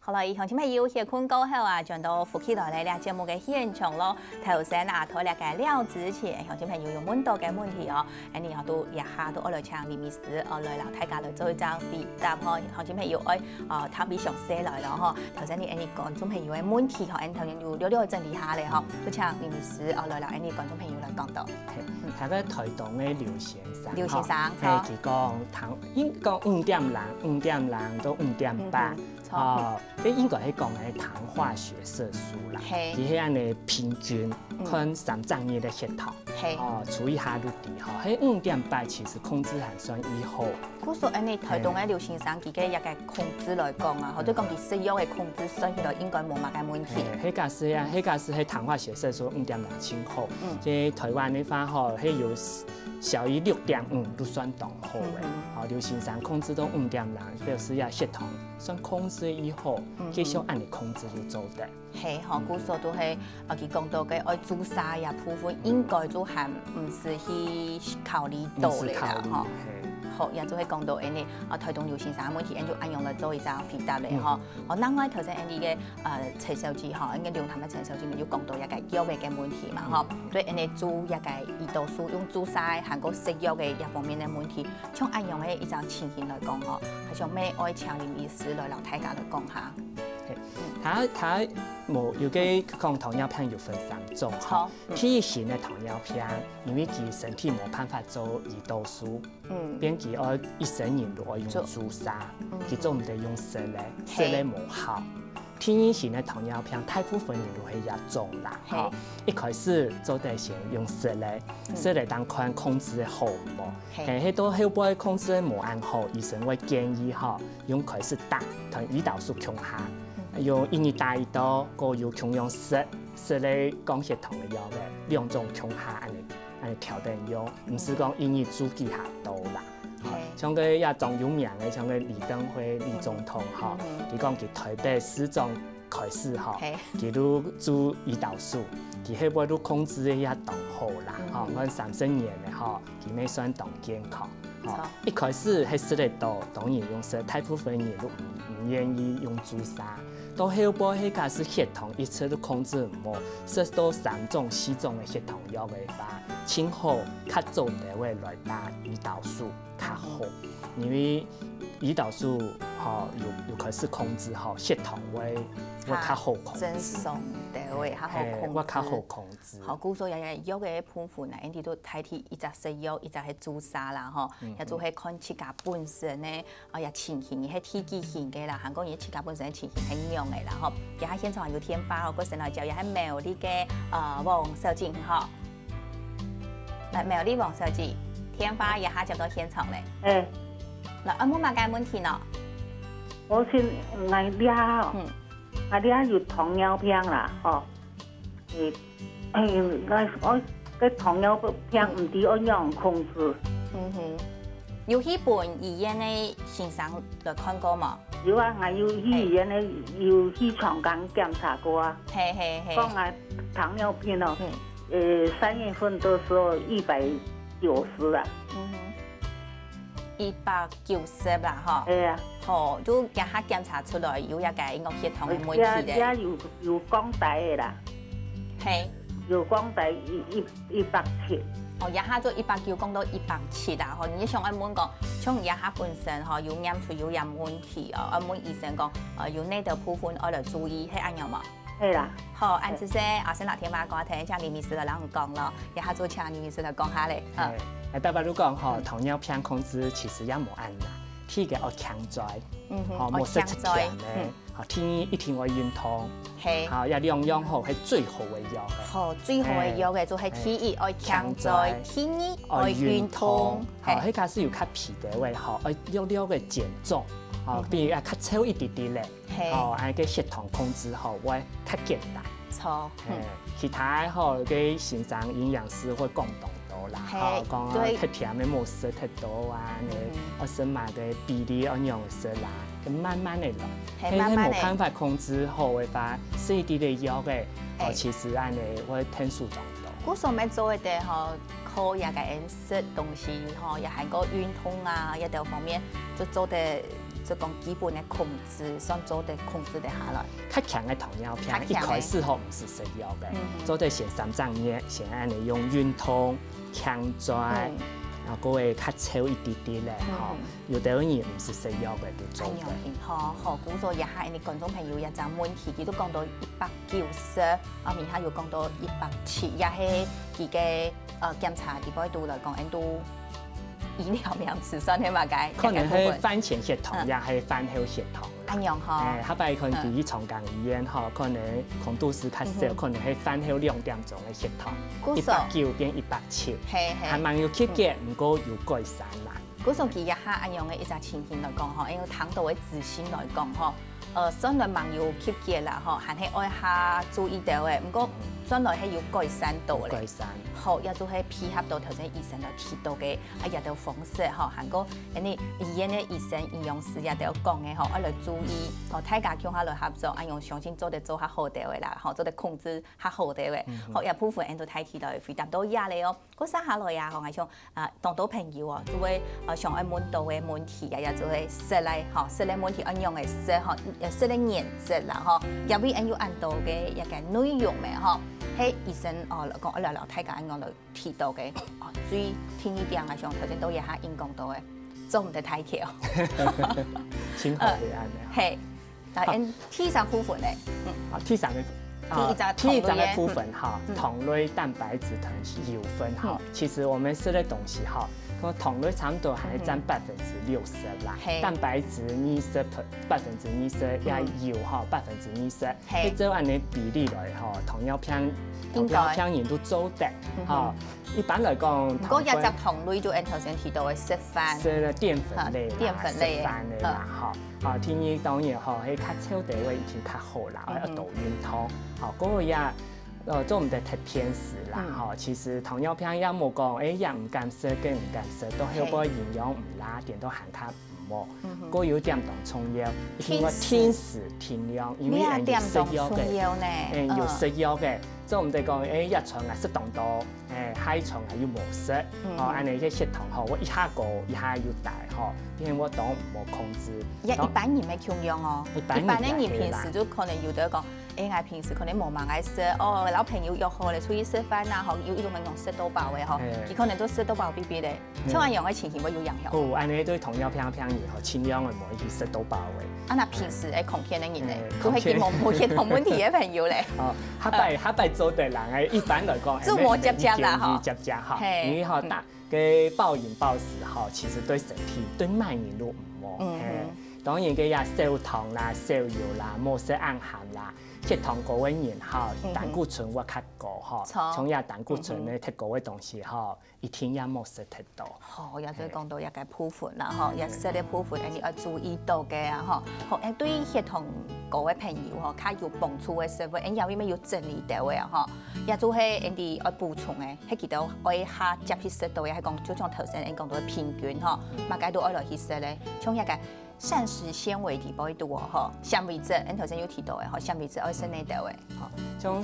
好了，鄉親朋友，歇睏過後啊，轉到福氣來了這節目个現場咯。頭先啊，在這个尞之前，鄉親朋友有問到个問題哦，恁呢啊，都這下都愛來請李醫師哦，來摎大家來做一張回答吼。鄉親朋友愛哦，聽分詳細來了吼。頭先你恁呢觀眾朋友个問題吼，恁頭先有略略整理下來吼，就請李醫師哦，來摎恁呢觀眾朋友來講到。係，大概台東个劉先生，劉先生，吼，係，佢講糖，應該講五點零，五點零到五點八，嗯哼，哦，這應該係講个糖化血色素啦，係，佢係恁呢平均，嗯，看三隻月个血糖，係，哦，除一下就知吼，係五點八其實控制還算已好。故所恁呢，台東个劉先生，佢个一个控制來講啊，吼，對講佢食藥个控制算起來應該無麼个問題。係，係假使啊，係假使係糖化血色素五點零盡好，嗯，這台灣个話吼，係有 小於六點五都算當好个。嗯哼。好，劉先生控制到五點零，表示啊血糖算控制已好，嗯哼，繼續恁呢控制就做得。係，吼，嗯哼，故所都係，呃，佢講到个愛注射个部分，應該就還毋使去考慮到毋使考慮，了啦，吼。係。哦，也就係講到恁呢，啊，台東劉先生个問題，恁就恁樣來做一隻回答咧吼。哦，另外頭先恁呢个，呃，陳小姐吼，恁个龍潭个陳小姐呢，就講到一個藥个个問題嘛吼。對，恁呢注一個胰島素用注射，還過食藥个一方面个問題，像恁樣个一隻情形來講吼，還想愛愛請林醫師來摎大家來講下。佢佢無有个講糖尿病有分三種吼。第一型个糖尿病，因為佢身體無辦法做胰島素，嗯，變佢愛一生人都愛用注射，佢做毋得用食个，食个無效。第二型个糖尿病，大部分人都係這種啦，吼。一開始做得先用食个，食个當看控制个好無，係，係到後背控制个無恁好，醫生會建議吼，用開始打，同胰島素共下，用一日打一到，過有共樣食，食个降血糖个藥个，兩種共下恁呢。 誒，調等用，毋使講一日注幾下多啦。吼，像該也當有名个，像該李登輝李總統吼，佢講佢台北市長開始吼，佢都注胰島素，佢係會都控制个也當好啦，吼，看三十年个吼，佢乜算當健康。吼，一開始係食得多，當然用食，大部分人都毋毋願意用注射。 到後背係假使血糖一直都控制毋好，食到三種、四種个血糖藥个話，盡好較早兜仔來打胰島素較好，因為胰島素吼有有開始控制吼，血糖會會較好控制，正常兜仔較好控制，會較好控制。好，故所也也藥个部分呢，因為都代替一隻食藥，一隻係注射啦吼，也就係看自家本身呢。 哦，也情形，你係第幾型个啦，還過你自家本身个情形係仰个啦吼。這下現場有電話哦，過先來接，這係苗栗个呃王小姐吼。來，苗栗王小姐，電話這下接到現場咧。誒，來，愛問麼个問題呢？我先，𠊎這吼，嗯，𠊎這有糖尿病啦，吼。 誒，誒，𠊎𠊎个糖尿病毋知愛仰控制。嗯哼，有去分醫院个先生來看過無？有啊，𠊎有去醫院个，有去腸肝檢查過啊。嘿嘿嘿。講𠊎糖尿病哦，誒，三月份的時候一百九十啊。嗯哼。 一百九十啦吼。係啊。吼，就這下檢查出來有一個血糖个問題咧。這有有降低个啦。嘿。有降低一一一百七。哦，這下做一百九降到一百七啦吼。你想愛問講，像這下本身吼有驗出有這問題哦，愛問醫生講，呃，有哪兜部分愛來注意，係恁樣無？ 係啦。好，恁仔細，啊，先拿電話掛斷，請林醫師來摎你講咯。這下就請林醫師來講下咧。誒，大家都講吼，糖尿病控制其實也無恁難，第一個愛強嘴，嗯，吼，莫食食甜个，吼，第二一定愛運動，係，吼，這兩樣吼係最好个藥个。好，最好个藥个就係第一愛強嘴，第二愛運動，吼，係，假使有較肥个話，吼，愛略略个減重，吼，比如啊較瘦一滴滴咧。 哦，恁个血糖控制吼會較簡單。著，其他吼个先生營養師會講當多啦，吼講啊忒甜个莫食忒多啊，呢，愛食麼个比例愛仰食啦，就慢慢个來。係，慢慢个。係無辦法控制好个話，食一滴个藥个，哦，其實恁呢會添數當多。故所愛做个吼， 靠這個飲食東西吼，也還過運動啊，這兜方面就做得，就講基本个控制，算做得控制得下來。較強个糖尿病，一開始吼毋使食藥个，做得先三隻月，先恁呢用運動、強嘴，啊，過會較瘦一滴滴咧，吼。 有兜人毋使食藥个就做得。吼，好，故所這下你觀眾朋友這隻問題，佢都講到一百九十，啊，明下又講到一百七，也係佢个呃檢查底背肚來講，恁都醫療名詞算係麼个？可能係飯前血糖，也係飯後血糖。恁樣吼。誒，下擺可能佢去長庚醫院吼，可能空肚屎較少，可能係飯後兩點鐘个血糖，一百九變一百七，係係，還蠻有區別，毋過有改善啦。 故所佢這下恁樣个一隻情形來講吼，因為聽到个資訊來講吼，呃，算來蠻有區別啦吼，還係愛較注意兜个。毋過斷來係有改善到咧。改善。好，也就係配合到頭先醫生來提到个啊，這兜方式吼，還過，誒，你醫院个醫生、營養師也都有講个吼，愛來注意，吼，大家共下來合作，啊，用相信做得做較好兜个啦，吼，做得控制較好兜个，好，這部分𠊎都大體來回答到這咧哦。過接下來啊，吼，𠊎想啊，當多朋友哦，就會呃想愛問到个問題啊，也就係食个吼，食个問題愛仰个食吼，呃，食个原則啦吼，這位恁有恁多个一个內容个吼，係醫生哦，講愛聊聊大家恁樣來提到个哦，最第一點啊，像頭先都也下應講到个，做毋得太挑。真好个安尼。嘿，來，嗯，第一隻部分呢，嗯，啊，第三个。第一隻啊第一隻个糖類个部分哈，嗯糖類、蛋白質同油分哈嗯。其實我們食个東西哈，講糖類差不多還佔百分之六十啦嘿，蛋白質二十，百分之二十，也油哈百分之二十，嘿你照恁樣比例來哈，糖尿病，糖應該尿病人都做得哈。一般來講，不過一隻糖分糖類就恁頭先提到个食飯，食了澱粉類啦，澱粉類食飯類啦哈。啊，第二當然吼，係較瘦个話已經較好啦，嗯哼愛多運動。好，嗰個也呃做毋得忒偏食啦嗯哈。其實糖尿病也無講，誒，也毋敢食，跟毋敢食，都後背營養毋啦，顛倒還較毋好。嗯哼嗰有點當重要，一定要定時定時定量，因為你也人有食藥个點當重。要呢，誒，有嗯食藥个，做毋得講，誒，一餐啊食當多，誒，下一餐啊又無食，嗯哦，恁樣个血糖吼，會一下高一下又低吼，變成會當無控制。也一般人个共樣哦，一般人一般个人也係啦平時就可能有个講，誒，𠊎平時可能無麼个愛食，哦，摎朋友約好咧出去食飯啊，吼，有一種人講食到飽个吼嘿，佢可能都食到飽嗶嗶咧。嗯像恁樣个情形會有影響。哦，恁樣對糖尿病病人吼，盡量个莫去食到飽个。啊，那平時誒，康健个人呢，嘿就係佢無無血糖問題个朋友咧。哦，下擺下擺做得人誒，一般來講，就無接接啦吼接接哈，嘿因為吼，嗯大个暴飲暴食吼，其實對身體對慢人都毋好。嗯嘿，當然个也少糖啦、少油啦、莫食暗鹹啦，血糖高个人吼嗯，哼膽固醇會較高吼，錯像也膽固醇呢，忒高个東西吼，一定也莫食忒多。好，也就講到一个部分啦，吼，也食个部分，你愛注意到个啊，吼。好，誒，對於血糖高个朋友吼，較有幫助个食物，誒，也因為有整理到个啊，吼，也就係Andy愛補充个，係佢兜愛下接去食到个，係講就像頭先你講到个平均吼，麼个都愛來去食咧，像一个膳食纖維底背肚哦，吼，纖維質，你頭先有提到个吼，纖維質愛食哪兜个？吼，像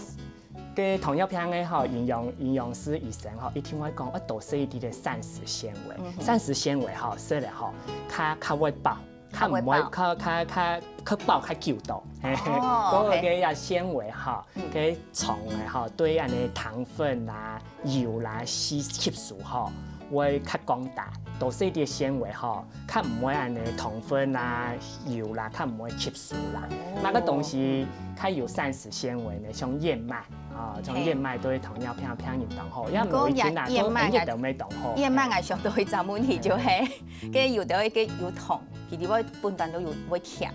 个糖尿病个吼，營養營養師醫生吼，一定會講，愛多食一啲个膳食纖維。嗯哼膳食纖維吼，食了吼，較較會飽，較毋會較會飽較較較較飽較久到。嘿，哦嗰個嘿个也纖維吼嗯，个腸个吼，對恁樣糖分啦、油啦吸吸收吼，會較降低。多食一啲纖維吼，較毋會恁樣糖分啦、油啦，較毋會吸收啦。哦那个東西較有膳食纖維呢，像燕麥啊，像嘿燕麥對糖尿病病人當好，也不過無一定啊，燕燕麥都一定都無當好。燕麥啊，想到一隻問題就係，个有兜个有糖，佢哋會本身都有會甜，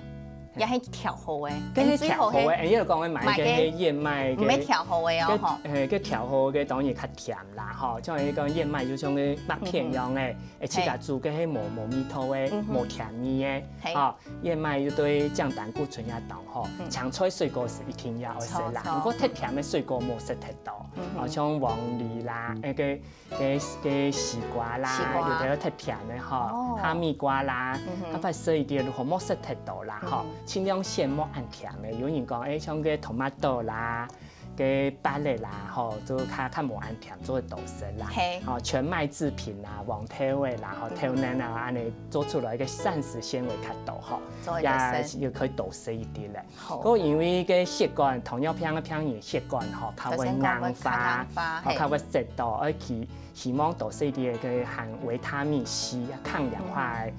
也係調好个，跟係最好調好个，係哎，你有講个買个買个係燕麥个，毋係調好个哦，吼。个，嘿，个調好个當然較甜啦，吼，像你講燕麥就像个麥片樣个，而且佢煮个係無無味道个，嗯哼無甜味个，嘿吼，燕麥就對降膽固醇也當好。嗯青菜水果係一定也愛食啦，錯錯毋過忒甜个水果莫食忒多，嗯哼哦，像黃梨啦，那个个个西瓜啦，西瓜有个忒甜个吼哦，哈密瓜啦嗯，哼較快食一點，好莫食忒多啦，吼嗯，盡量選莫恁甜个。有人講，哎，像个tomato啦。个芭樂啦，吼，都較較無恁甜，做得多食啦。嘿吼，全麥製品啦，黃豆个啦，吼，嗯豆奶啊，恁樣做出來个膳食纖維較多吼，做得多食也又可以多食一點咧。好不過因為个血管，糖尿病个病人血管吼，較會硬頭先講會較化硬，化吼，嘿較會塞到，而且希望多食一點个含維他命C、抗氧化个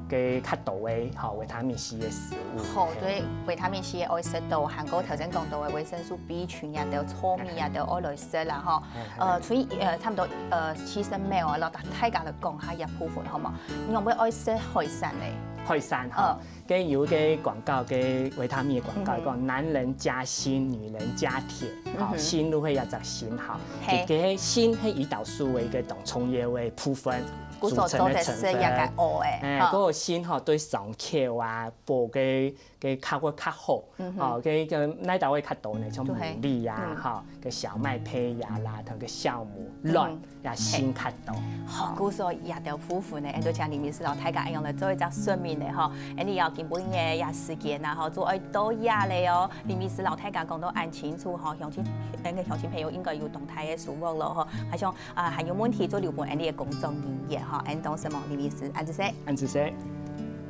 个較多个吼，維他命C个食物。好，嘿對，維他命C个愛食到，還過頭先講到个維生素B群啊，都糙米啊，都愛來食啦吼。嘿嘿呃，所以呃，差不多呃七十秒啊，摎大家來講下一部分好無？你有無愛食海產咧？海產吼嗯，个有个廣告，个維他命个廣告嗯哼講，男人加鋅，女人加鐵，吼，嗯哼鋅就係一隻鋅吼，嘿个鋅係胰島素个一個當重要个部分。組成个成分。所做个食也个哦，哎，哎，哈。个心吼對傷口啊，補个个較會較好，嗯哼。吼，个个哪位較多呢？像對。牡蠣啊，嗯。吼，个小麥胚芽啦，同个酵母、嗯哼。卵，也鋅較多。好，故所也都部分呢，哎，都請林醫師摎大家恁樣來做一隻說明呢，吼。哎，你要今晡日也時間啊，吼，做愛到這了哦。林醫師摎大家講到恁清楚，吼，鄉親，那個鄉親朋友應該有當大个收穫咯，吼。還想 啊，還有問題就留分𠊎俚个工作人員吼，恁多承蒙林醫師，恁仔細。恁仔細。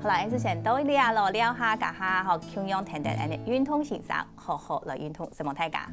好啦，恁仔細到這咯，尞下，這下吼，共樣跈等𠊎俚運動先生，好好來運動，承蒙大家。